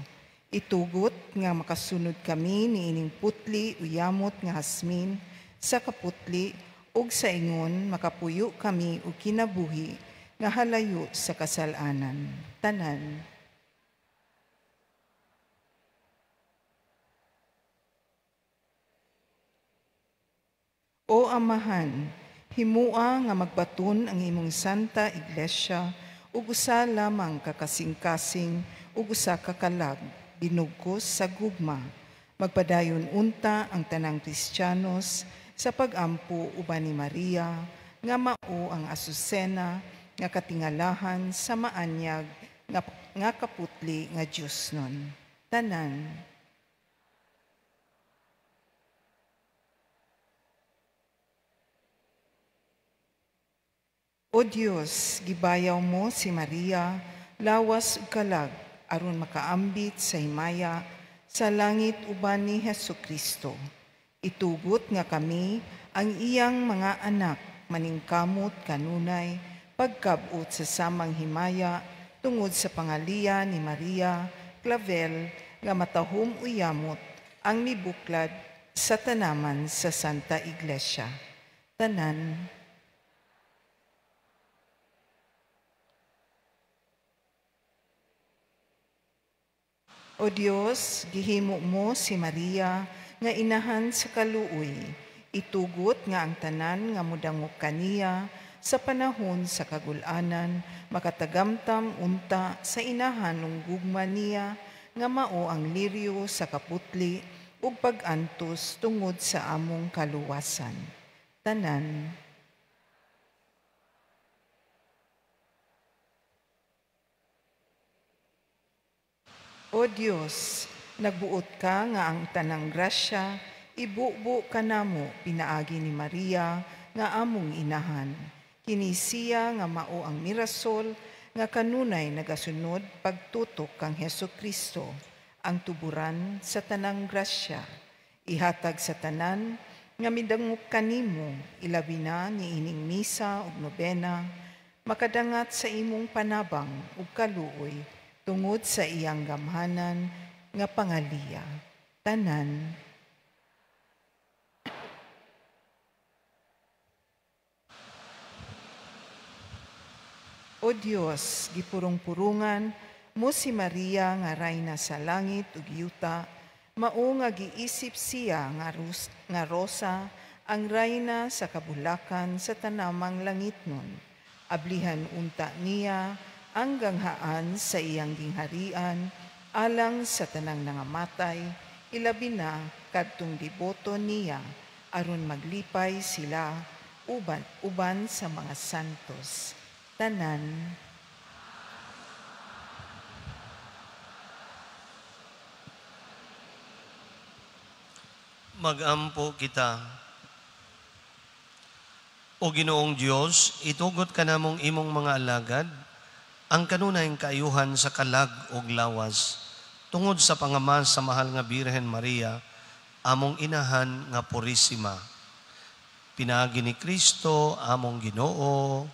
Itugot nga makasunod kami niining putli uyamot nga hasmin sa kaputli ug sa ingon makapuyo kami og kinabuhi nga halayo sa kasalanan. Tanan. O Amahan, himua nga magbaton ang imong Santa Iglesia ug usa lamang ka kasing-kasing ug usa ka kalag binugkos sa gugma. Magpadayon unta ang tanang Kristiyanos sa pagampo uban ni Maria nga mao ang asusena nga katingalahan sa maanyag nga kaputli nga Dios nun. Tanan. O O Dios, gibayaw mo si Maria, lawas ug kalag, aron makaambit sa himaya sa langit uban ni Hesus Kristo. Itugot nga kami ang iyang mga anak maningkamot kanunay pagkabot sa samang himaya tungod sa pangaliya ni Maria Clavel nga matahom uyamot ang mibuklad sa tanaman sa Santa Iglesia. Tanan. O Dios, gihimo mo si Maria nga inahan sa kaluoy. Itugot nga ang tanan nga mudangop kaniya sa panahon sa kagulanan, makatagamtam unta sa inahan ng gugma niya nga mao ang liryo sa kaputli ug pag-antos tungod sa among kaluwasan. Tanan. O Dios, nagbuot ka nga ang tanang grasya, ibubo kanamo pinaagi ni Maria nga among inahan. Kini siya nga mao ang mirasol nga kanunay nagasunod pagtutok kang Hesus Kristo, ang tuburan sa tanang grasya. Ihatag sa tanan nga midangop kanimo, ilabi na niining misa ug nobena, makadangat sa imong panabang ug kaluoy tungod sa iyang gamhanan nga pangaliya. Tanan. O Dios, gipurong-purungan mo si Maria nga rayna sa langit ug yuta, mao nga giisip siya nga rosa ang rayna sa kabulakan sa tanamang langitnon. Ablihan unta niya ang ganghaan sa iyang gingharian alang sa tanang nangamatay, ilabi na kadtong deboto niya aron maglipay sila uban sa mga santos. Tanan. Magampo kita. O Ginoong Dios, itugot kanamong imong mga alagad ang kanunayng kaayuhan sa kalag ug lawas tungod sa pangama sa mahal nga Birhen Maria, among inahan nga Purisima. Pinaagi ni Kristo among Ginoo.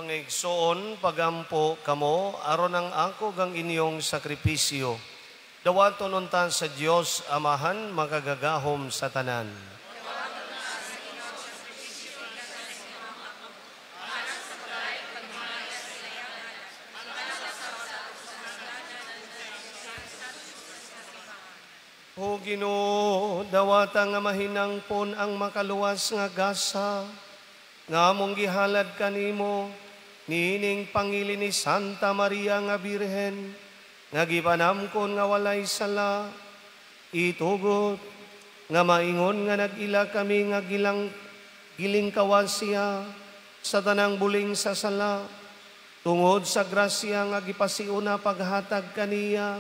Mga igsoon, pagampo kamo aron ang ako gang inyong sakripisyo. Dawaton unta sa Dios Amahan makagagahom sa tanan. O Ginoo, dawata nga mahinangpon ang makaluwas nga gasa nga among gihalad kanimo niining pangili ni Santa Maria nga Birhen nga gipanamkon nga walay sala, itugot nga maingon nga nag-ila kami nga gilingkawan siya sa tanang buling sa sala tungod sa grasya nga gipasiuna paghatag kaniya.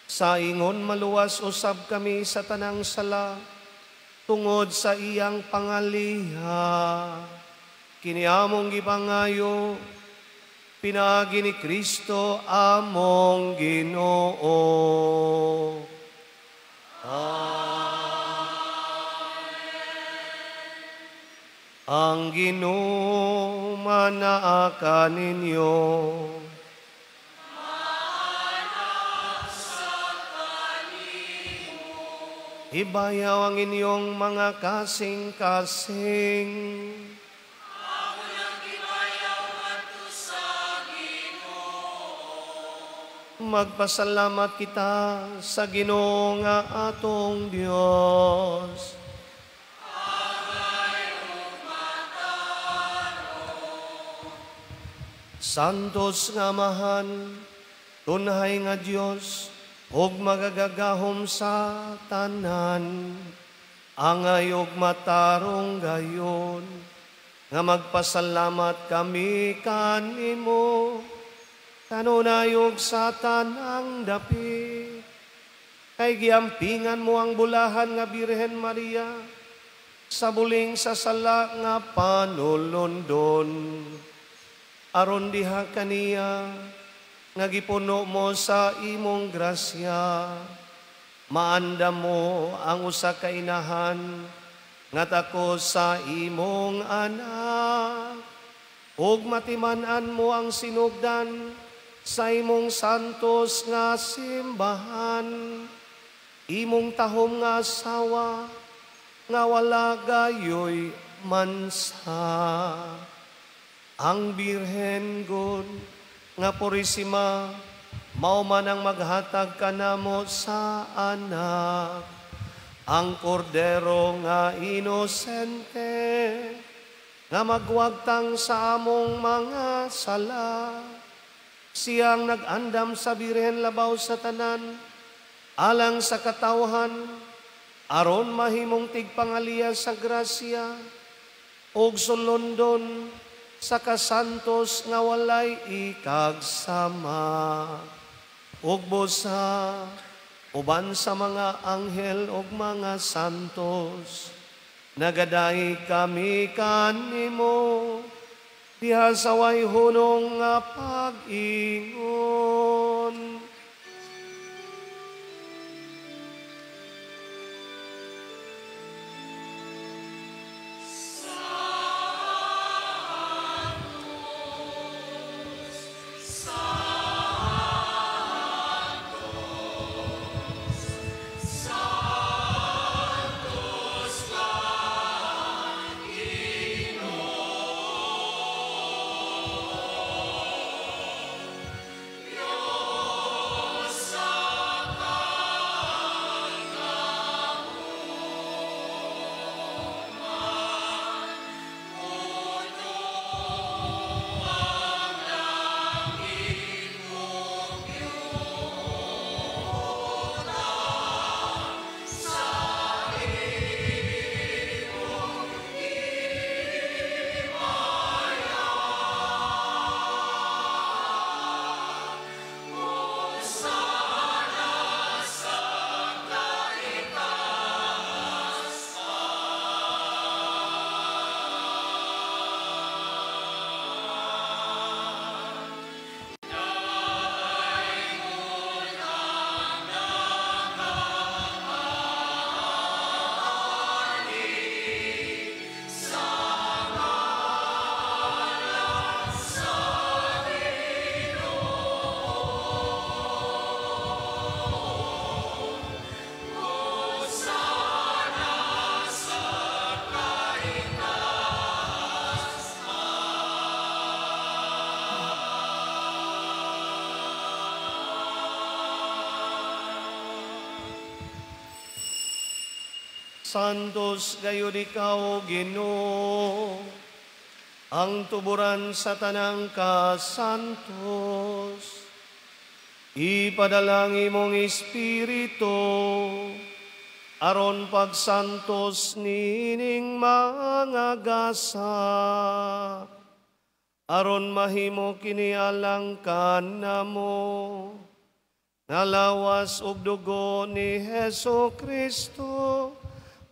Sa ingon maluwas usab kami sa tanang sala tungod sa iyang pangaliha. Kini among gipangayo pinaagi ni Kristo among Ginoo. Amen. Ang Ginoo manaa kaninyo. Ibayaw ang inyong mga kasing-kasing. Ako nang ibayaw ngadto sa Ginoo. Magpasalamat kita sa Ginoo nga atong Dios. Angay ug matarong. Santos nga Amahan, tunhay nga Dios, ug magagagahom sa tanan, angay ug matarong gayon, nga magpasalamat kami kanimo, kanunay ug sa tanang dapit. Kay giampingan mo ang bulahan nga Birhen Maria, sa buling sa sala nga panulundon. Aron diha kaniya, nga gipuno mo sa imong grasya, maandam mo ang usa ka inahan nga tako sa imong anak, ug matiman-an mo ang sinugdan sa imong santos nga simbahan, imong tahom nga asawa nga wala gayoy mansa. Ang Birhen God nga Purisima, mao man ang maghatag kanamo sa anak, ang kordero nga inosente, nga magwagtang sa among mga sala. Siyang nag-andam sa Birhen labaw sa tanan, alang sa katawhan, aron mahimong tigpangaliya sa grasya, ug sulondon sa kasantos nga walay ikagsama. Ug busa uban sa mga anghel ug mga santos, nagadahi kami kanimo diha sa way hunong nga pag-ingon. Santos ka, Ginoo. Santos gayud ikaw, Ginoo, ang tuburan sa tanang kasantos. Ipadala ang imong Espiritu aron pagsantos niining mga gasa, aron mahimo kini alang kanamo nga lawas ug dugo ni Hesus Kristo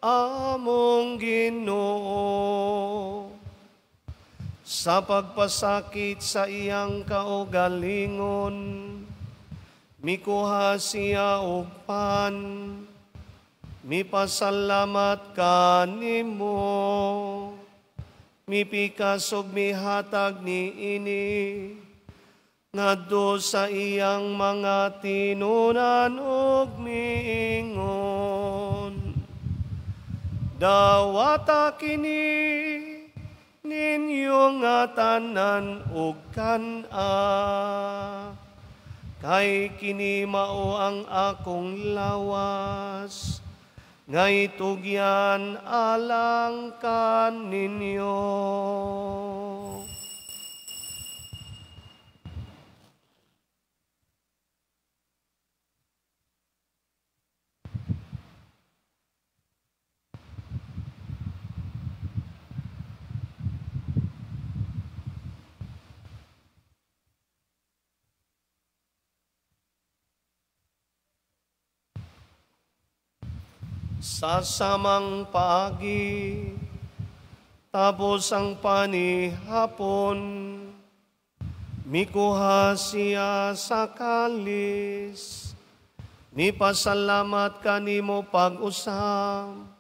among Ginoo. Sa pagpasakit sa iyang kaugalingon, mikuha siya og pan, mipasalamat kanimo, mipikas og mihatag niini ngadto sa iyang mga tinunan ug miingon: Dawata kini ninyo nga tanan ug kan-a, kay kini mao ang akong lawas nga itugyan alang kaninyo. Sa samang paagi, tapos ang panihapon, mikuha siya sa kalis, mipasalamat kanimo pag-usab,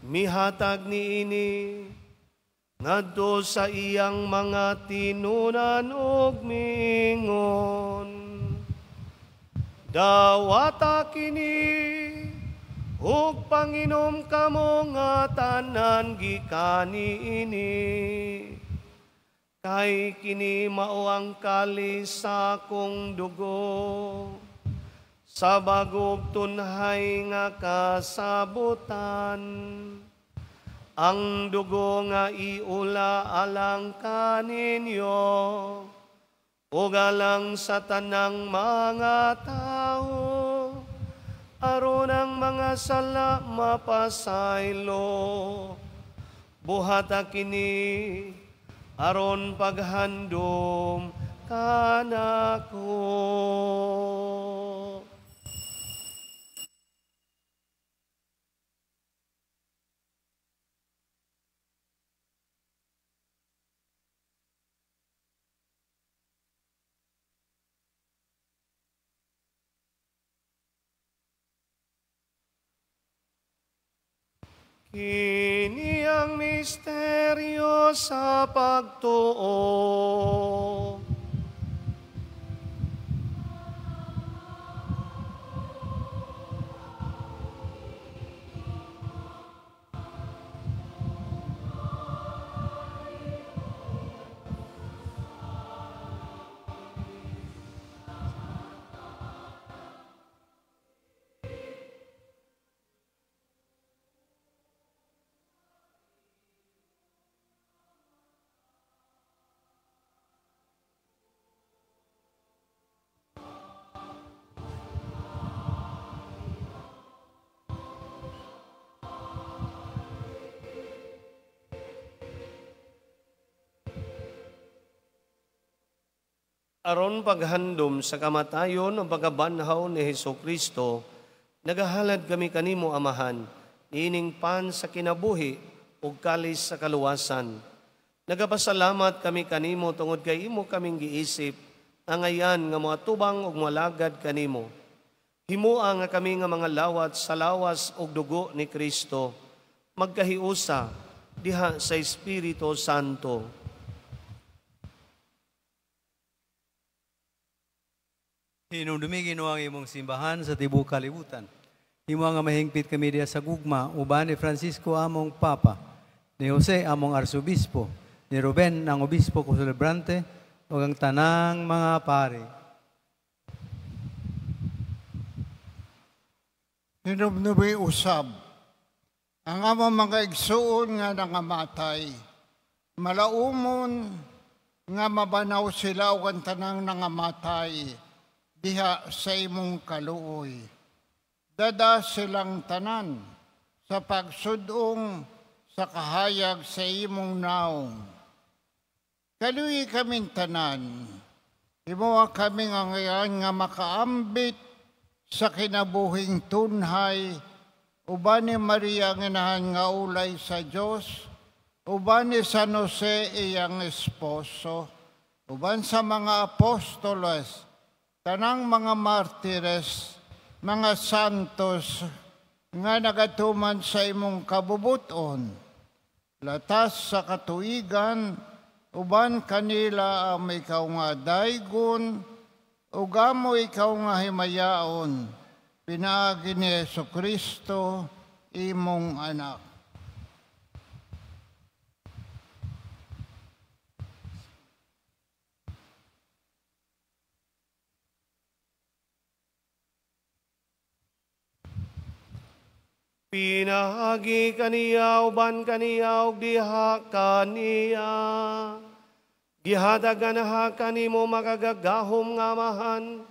mihatag niini ngadto sa iyang mga tinunan ug miingon: Dawata kini ug panginom kamo nga tanan gikan niini, kay kini mao ang kalis sa akong dugo sa bagong tunhay nga kasabutan, ang dugo nga iula alang kaninyo ug alang sa tanang mga tawo, aron ang mga sala mapasaylo. Buhata kini aron paghandom kanako. Kini ang misteryo sa pagtuo. Aron paghandom sa kamatayon o pagkabanhaw ni Hesus Kristo, nagahalad kami kanimo, Amahan, niining pan sa kinabuhi ug kalis sa kaluwasan. Nagapasalamat kami kanimo tungod kay imo kaming giisip, angayan nga moatubang ug moalagad kanimo. Himoa nga kami nga mga lawat sa lawas ug dugo ni Kristo, magkahiusa diha sa Espiritu Santo. Hinumdumi Ginoo ang imong simbahan sa tibuok kalibutan. Himo nga mahingpit kami diha sa gugma uban ni Francisco among Papa, ni Jose among Arsobispo, ni Ruben ang Obispo ko-celebrante, ug ang tanang mga pari. Hinumdumi usab Ang among mga igsuon nga nangamatay, malaumon nga mabanaw sila ug ang tanang nangamatay diha sa imong kaluoy. Dada silang tanan sa pagsudong sa kahayag sa imong naong. Kaluoy kaming tanan, himoa kami nga ngayon nga makaambit sa kinabuhing tunhay, uban ni Maria ang inahan nga ulay sa Dios, uban ni San Jose iyang esposo, uban sa mga apostoles, tanang mga martires, mga santos nga nagatuman sa imong kabubuton, latas sa katuigan, uban kanila amo ikaw nga daygon, ug amo ikaw nga himayaon, pinaagi ni Jesucristo, imong anak. Pinaagi kaniya, uban kaniya, ug diha kaniya. Gihatagan ha kanimo makagagahom nga Amahan,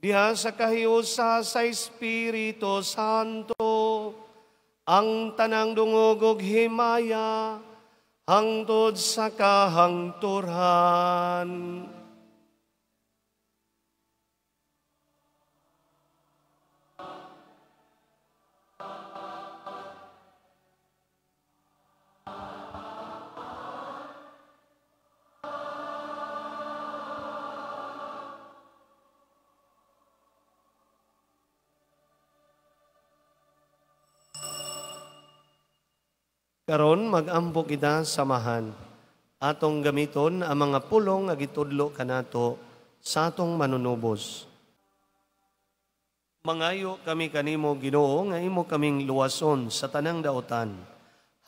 diha sa kahiusa sa Espiritu Santo, ang tanang dungog ug himaya, hangtod sa kahangturan. Karon mag-ampo kita samahan. Atong gamiton ang mga pulong nga gitudlo kanato sa atong manunubos. Mangayo kami kanimo Ginoo nga imo kaming luwason sa tanang daotan.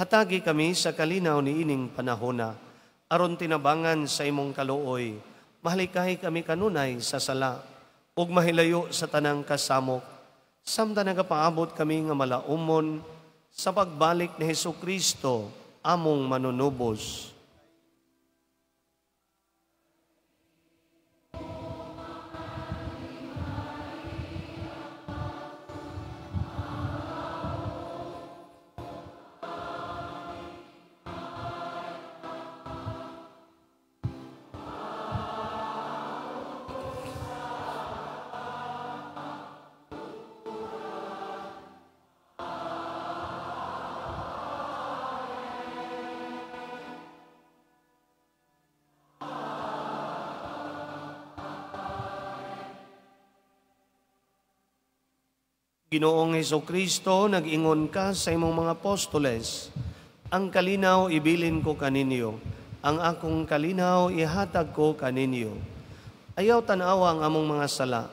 Hatagi kami sa kalinaw niining panahona aron tinabangan sa imong kaluoy. Mahalikay kami kanunay sa sala ug mahilayo sa tanang kasamok. Samtang nagapaabot kami nga malaumon sa pagbalik ni Jesucristo, among manunubos. Ginoong Jesucristo, nag-ingon ka sa imong mga apostoles, ang kalinaw ibilin ko kaninyo, ang akong kalinaw ihatag ko kaninyo. Ayaw tan-awa ang among mga sala,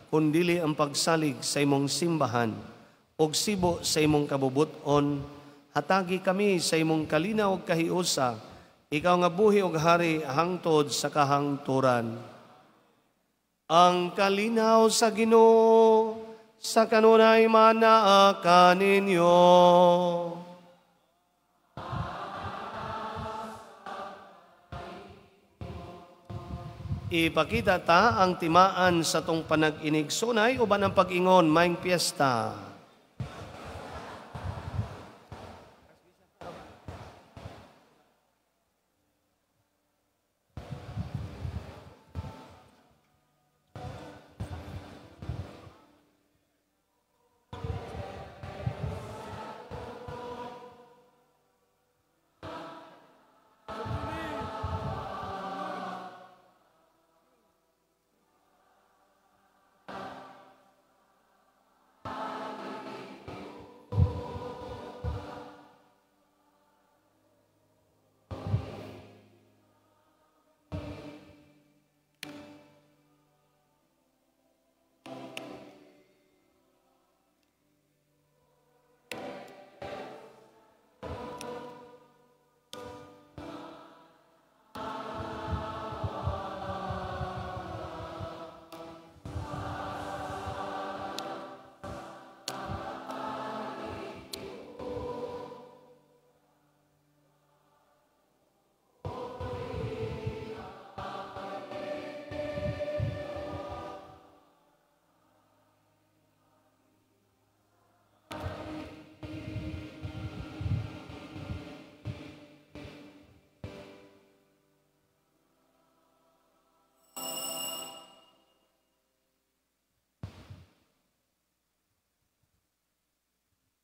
kundili ang pagsalig sa imong simbahan, ug sibo sa imong kabubuton, hatagi kami sa imong kalinaw ug kahiusa, ikaw nga buhi ug hari hangtod sa kahangturan. Ang kalinaw sa Ginoo sa kanunay manaa kaninyo. Ipakita ta ang timaan sa tong panag-inigsunay uban ang pag-ingon maayong piyesta.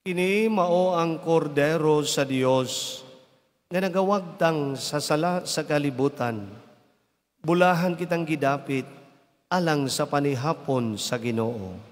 Kini mao ang kordero sa Dios nga nagawagtang sa sala sa kalibutan. Bulahan kitang gidapit alang sa panihapon sa Ginoo.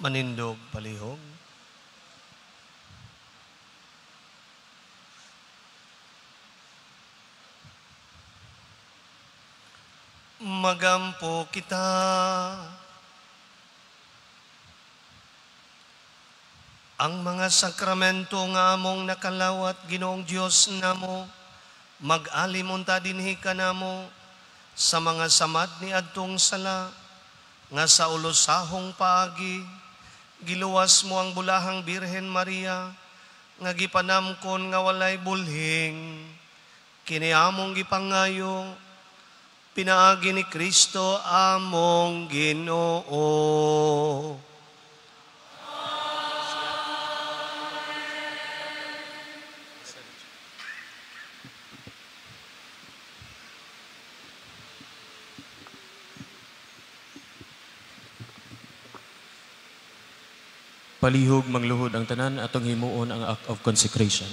Manindog palihog. Magampo kita. Ang mga sakramento nga among nakalawat, Ginoong Dios namo, mag-alim unta dinhi kanamo sa mga samad ni adtong sala, nga sa ulosahong paagi, giluwas mo ang bulahang Birhen Maria, nga gipanamkon nga walay bulhing, kini among gipangayo, pinaagi ni Kristo among Ginoo. Palihog mangluhod ang tanan atong himuon ang act of consecration.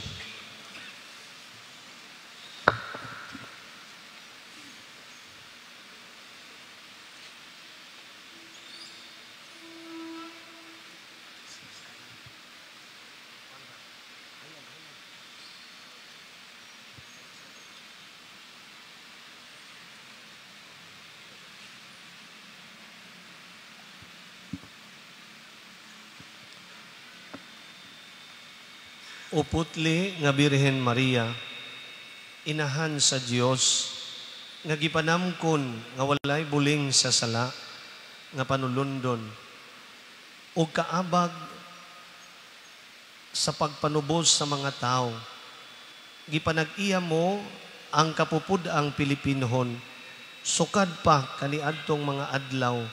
O putli nga Birhen Maria, inahan sa Dios, nga gipanamkon nga walay buling sa sala, nga panulundon, o kaabag sa pagpanubos sa mga tao, gipanag-iya mo ang kapupud-ang Pilipinohon, sukad pa kaniadtong mga adlaw,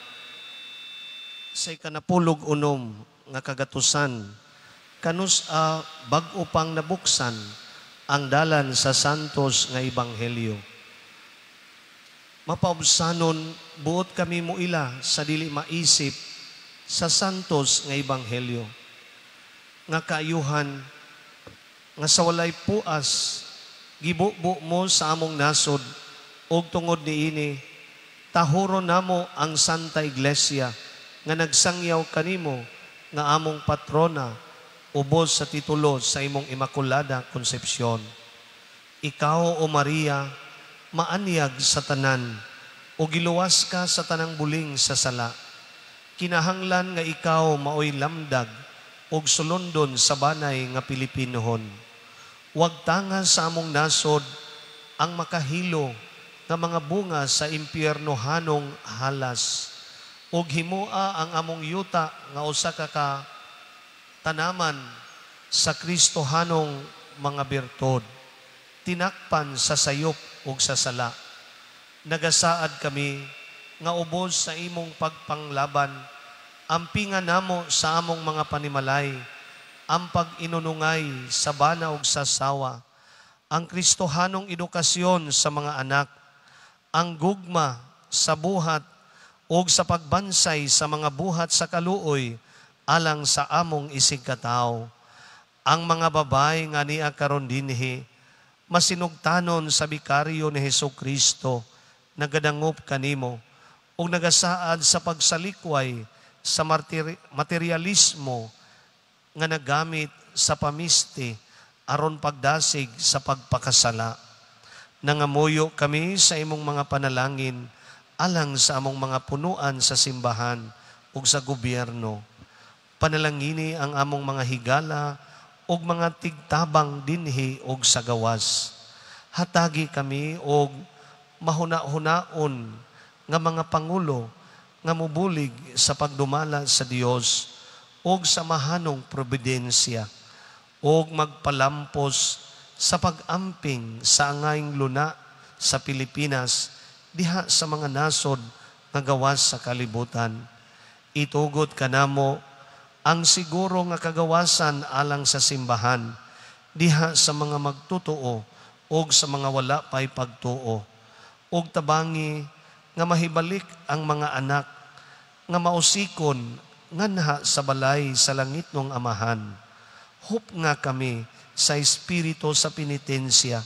sa ikanapulog unom nga kagatusan, kanus a bag-o pang nabuksan ang dalan sa santos nga ebanghelyo. Mapaubsanon buot kami muila sa dili maisip sa santos nga ebanghelyo. Nga kaayuhan nga sa walay puas gibubo mo sa among nasod ug tungod niini tahuro namo ang Santa Iglesia nga nagsangyaw kanimo nga among patrona ubos sa titulo sa imong Immaculada Concepcion. Ikaw, O Maria, maanyag sa tanan, o giluwas ka sa tanang buling sa sala. Kinahanglan nga ikaw maoy lamdag og sulondon sa banay nga Pilipinohon. Huwag tanga sa among nasod ang makahilo nga mga bunga sa impyernohanong halas. Og himoa ang among yuta nga usa ka tanaman sa Kristohanong mga birtud, tinakpan sa sayop ug sa sala. Nagasaad kami nga ubos sa imong pagpanglaban, ampinga namo sa among mga panimalay, ang pag-inunungay sa bana ug sa sawa, ang Kristohanong edukasyon sa mga anak, ang gugma sa buhat ug sa pagbansay sa mga buhat sa kaluoy, alang sa among isigkataw. Ang mga babay nga niya karon dinhi, masinugtanon sa bikaryo ni Hesus Kristo, nagadangop kanimo, ug nagasaad sa pagsalikway sa materialismo nga nagamit sa pamisti aron pagdasig sa pagpakasala. Nangamuyo kami sa imong mga panalangin alang sa among mga punuan sa simbahan ug sa gobyerno. Panalangini ang among mga higala og mga tigtabang dinhi og sa gawas. Hatagi kami og mahuna-hunaon nga mga pangulo nga mubulig sa pagdumala sa Dios og sa mahanong providensya og magpalampos sa pag-amping sa angayng luna sa Pilipinas diha sa mga nasod nga gawas sa kalibutan. Itugot kanamo ang siguro nga kagawasan alang sa simbahan, diha sa mga magtotoo og sa mga wala pa'y pagtuo, og tabangi nga mahibalik ang mga anak nga mausikon nganha sa balay sa langit ng Amahan. Hup nga kami sa espiritu sa penitensya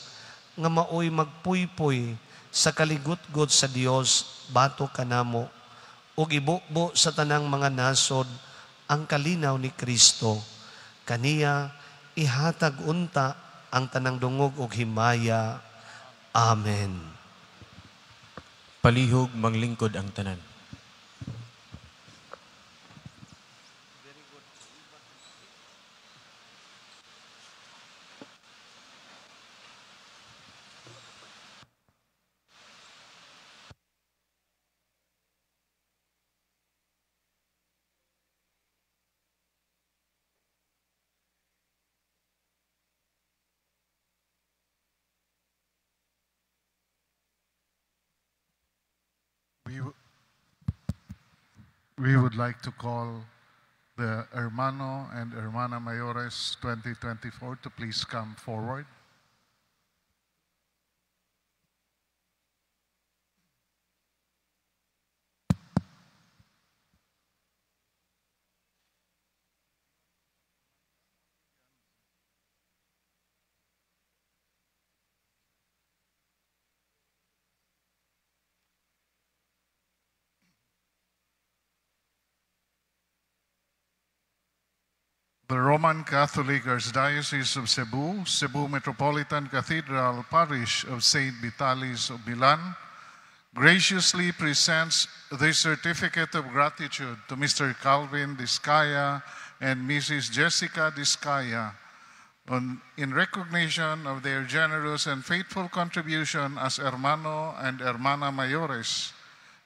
nga maoy magpuypuy sa kaligutgot sa Dios bato kanamo, ug ibubo sa tanang mga nasod ang kalinaw ni Kristo. Kaniya ihatag unta ang tanang dungog og himaya. Amen. Palihog manglingkod ang tanan. We would like to call the Hermano and Hermana Mayores 2024 to please come forward. The Roman Catholic Archdiocese of Cebu, Cebu Metropolitan Cathedral Parish of St. Vitalis of Milan, graciously presents this certificate of gratitude to Mr. Calvin Discaya and Mrs. Jessica Discaya in recognition of their generous and faithful contribution as Hermano and Hermana Mayores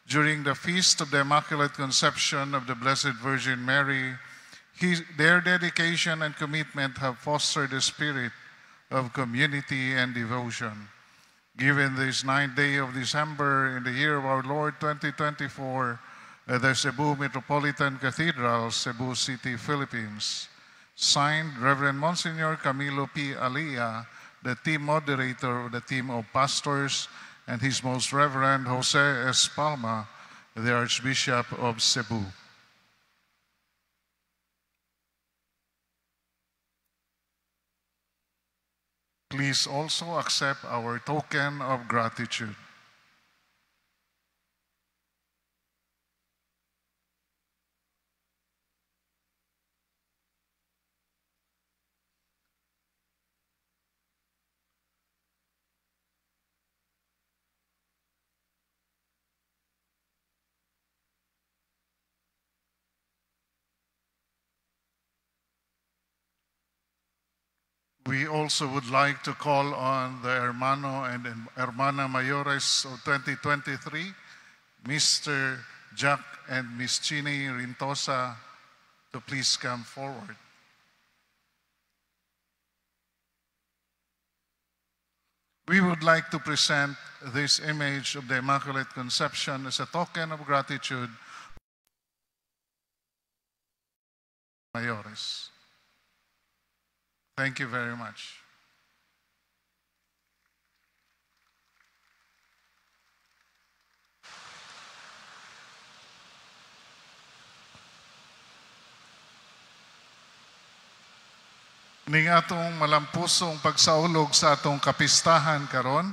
during the Feast of the Immaculate Conception of the Blessed Virgin Mary. Their dedication and commitment have fostered a spirit of community and devotion. Given this 9th day of December in the year of our Lord 2024, at the Cebu Metropolitan Cathedral, Cebu City, Philippines. Signed, Reverend Monsignor Camilo P. Alia, the team moderator of the team of pastors, and His Most Reverend Jose S. Palma, the Archbishop of Cebu. Please also accept our token of gratitude. We also would like to call on the Hermano and Hermana Mayores of 2023, Mr. Jack and Miss Chini Rintosa, to please come forward. We would like to present this image of the Immaculate Conception as a token of gratitude. Mayores. Thank you very much. Ning atong malampusong pagsaulog sa atong kapistahan karon,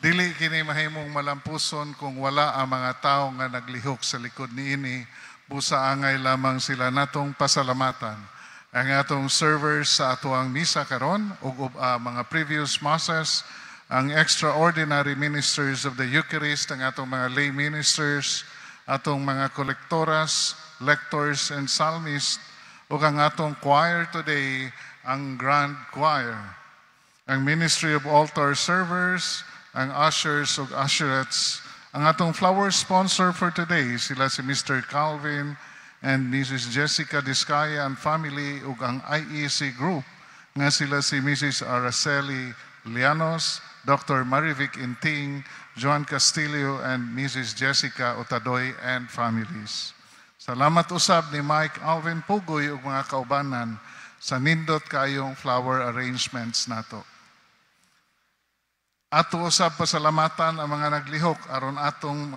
dili kini mahimong malampuson kung wala ang mga tawo nga naglihok sa likod niini, busa angay lamang sila natong pasalamatan. Ang atong servers sa atoang misa karon ug mga previous masses, ang extraordinary ministers of the Eucharist, ang atong mga lay ministers, atong mga kolektoras, lectors and psalmists, ug ang atong choir today, ang Grand Choir, ang Ministry of Altar Servers, ang ushers ug usherettes, ang atong flower sponsor for today, sila si Mr. Calvin and Mrs. Jessica Discaya and family, ug ang IEC group nga sila si Mrs. Araceli Lianos, Dr. Marivic Inting, Joan Castillo, and Mrs. Jessica Otadoy and families. Salamat usab ni Mike Alvin Pugoy ug mga kaubanan sa nindot kayong flower arrangements nato. Ato usab pasalamatan ang mga naglihok aron atong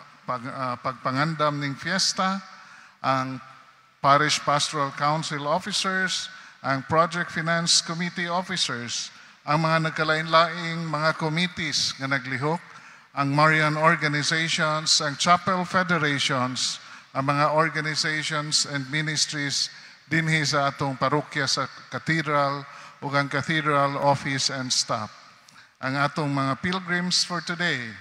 pagpangandam ning fiesta, ang Parish Pastoral Council officers, ang Project Finance Committee officers, ang mga nagkalain-laing mga committees nga naglihok, ang Marian organizations, ang chapel federations, ang mga organizations and ministries dinhi sa atong parokya sa Cathedral ug ang Cathedral office and staff. Ang atong mga pilgrims for today: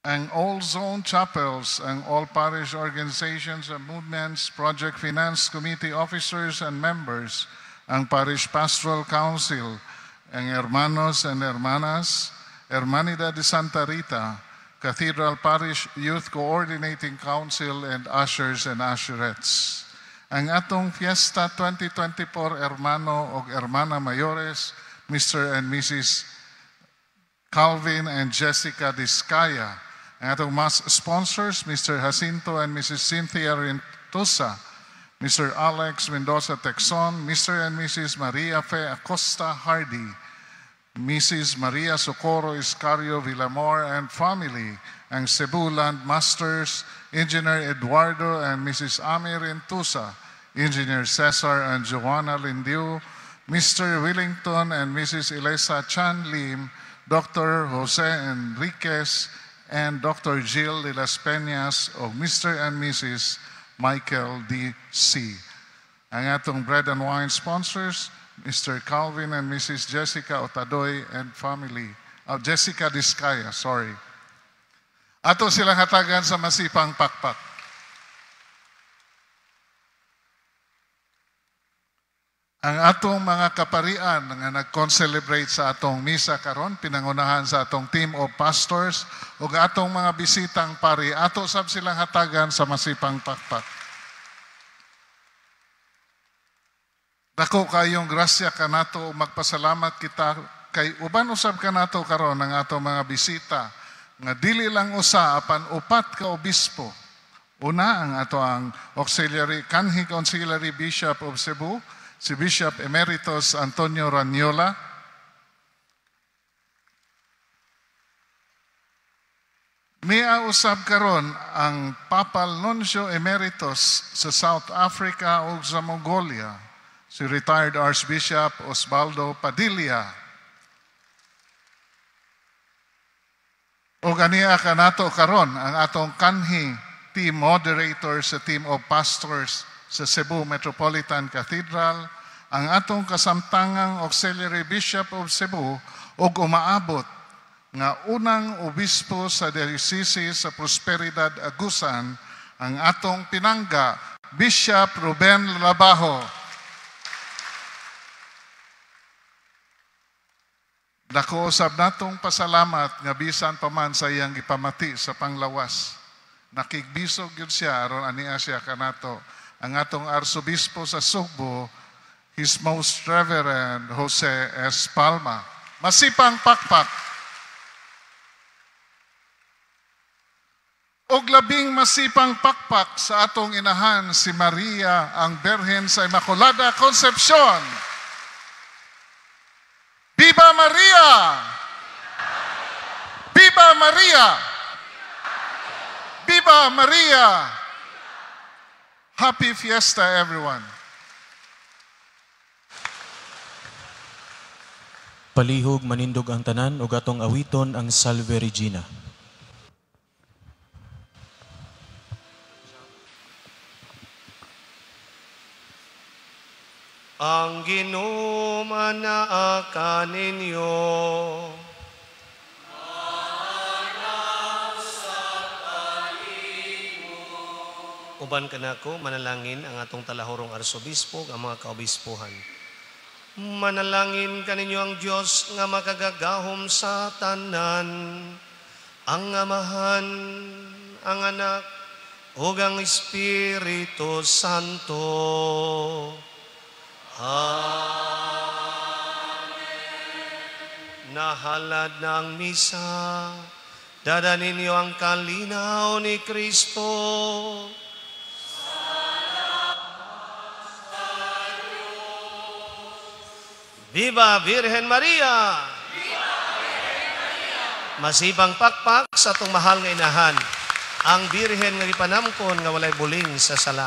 ang all zone chapels, ang all parish organizations and movements, project finance committee officers and members, ang parish pastoral council, ang hermanos and hermanas, Hermanidad de Santa Rita, Cathedral Parish Youth Coordinating Council, and ushers and usherettes. Ang atong Fiesta 2024 hermano og hermana mayores, Mr. and Mrs. Calvin and Jessica Discaya. Ang atong mass sponsors, Mr. Jacinto and Mrs. Cynthia Rentosa, Mr. Alex Mendoza Texon, Mr. and Mrs. Maria Fe Acosta Hardy, Mrs. Maria Socorro Iscario Villamor and family, ang Cebu Land Masters, Engineer Eduardo and Mrs. Ami Rentusa, Engineer Cesar and Joanna Lindiu, Mr. Willington and Mrs. Elisa Chan Lim, Dr. Jose Enriquez, and Dr. Jill de las Peñas of Mr. and Mrs. Michael D. C. Ang atong bread and wine sponsors, Mr. Calvin and Mrs. Jessica Otadoy and family. Jessica Discaya, sorry. Ato silang hatagan sa masipang pakpak. Ang atong mga kaparian nga nag-concelebrate sa atong misa karon, pinangunahan sa atong team of pastors ug atong mga bisitang pari, ato sab silang hatagan sa masipang pakpak. Dako kayong grasya kanato, magpasalamat kita kay uban usab kanato karon ang atong mga bisita nga dili lang usa apan upat ka obispo. Una ang ato ang auxiliary kanhi auxiliary bishop of Cebu, si Bishop Emeritus Antonio Raniola. Niya usab karon ang Papal Nuncio Emeritus sa South Africa ug sa Mongolia, si retired Archbishop Osvaldo Padilla. Ug aniya kanato karon ang atong kanhi team moderator sa team of pastors sa Cebu Metropolitan Cathedral, ang atong kasamtangang Auxiliary Bishop of Cebu ug umaabot nga unang obispo sa diocese sa Prosperidad Agusan, ang atong pinangga, Bishop Ruben Labajo. Dako usab natong pasalamat nga bisan pa man sa iyang gipamati sa panglawas. Nakigbisog gyud siya aron ania siya kanato. Ang atong arsobispo sa Sugbo, His Most Reverend Jose S. Palma. Masipang pakpak. Og labing masipang pakpak sa atong inahan si Maria ang Birhen sa Immaculada Concepcion. Viva Maria! Viva Maria! Viva Maria! Happy Fiesta, everyone. Palihog manindog ang tanan ug atong awiton ang Salve Regina. Ang Ginoo manaa kaninyo. Uban kanako manalangin ang atong talahorong arsobispo ang mga kaobispohan. Manalangin kaninyo ang Dios nga makagagahom sa tanan, ang Amahan, ang Anak, ug ang Espiritu Santo. Amen. Nahalad na ang misa, dada ninyo ang kalinaw ni Kristo. Viva Virgen Maria! Viva Virgen Maria! Masibang pakpak sa atong mahal nga inahan, ang Birhen nga gipanamkon nga walay buling sa sala.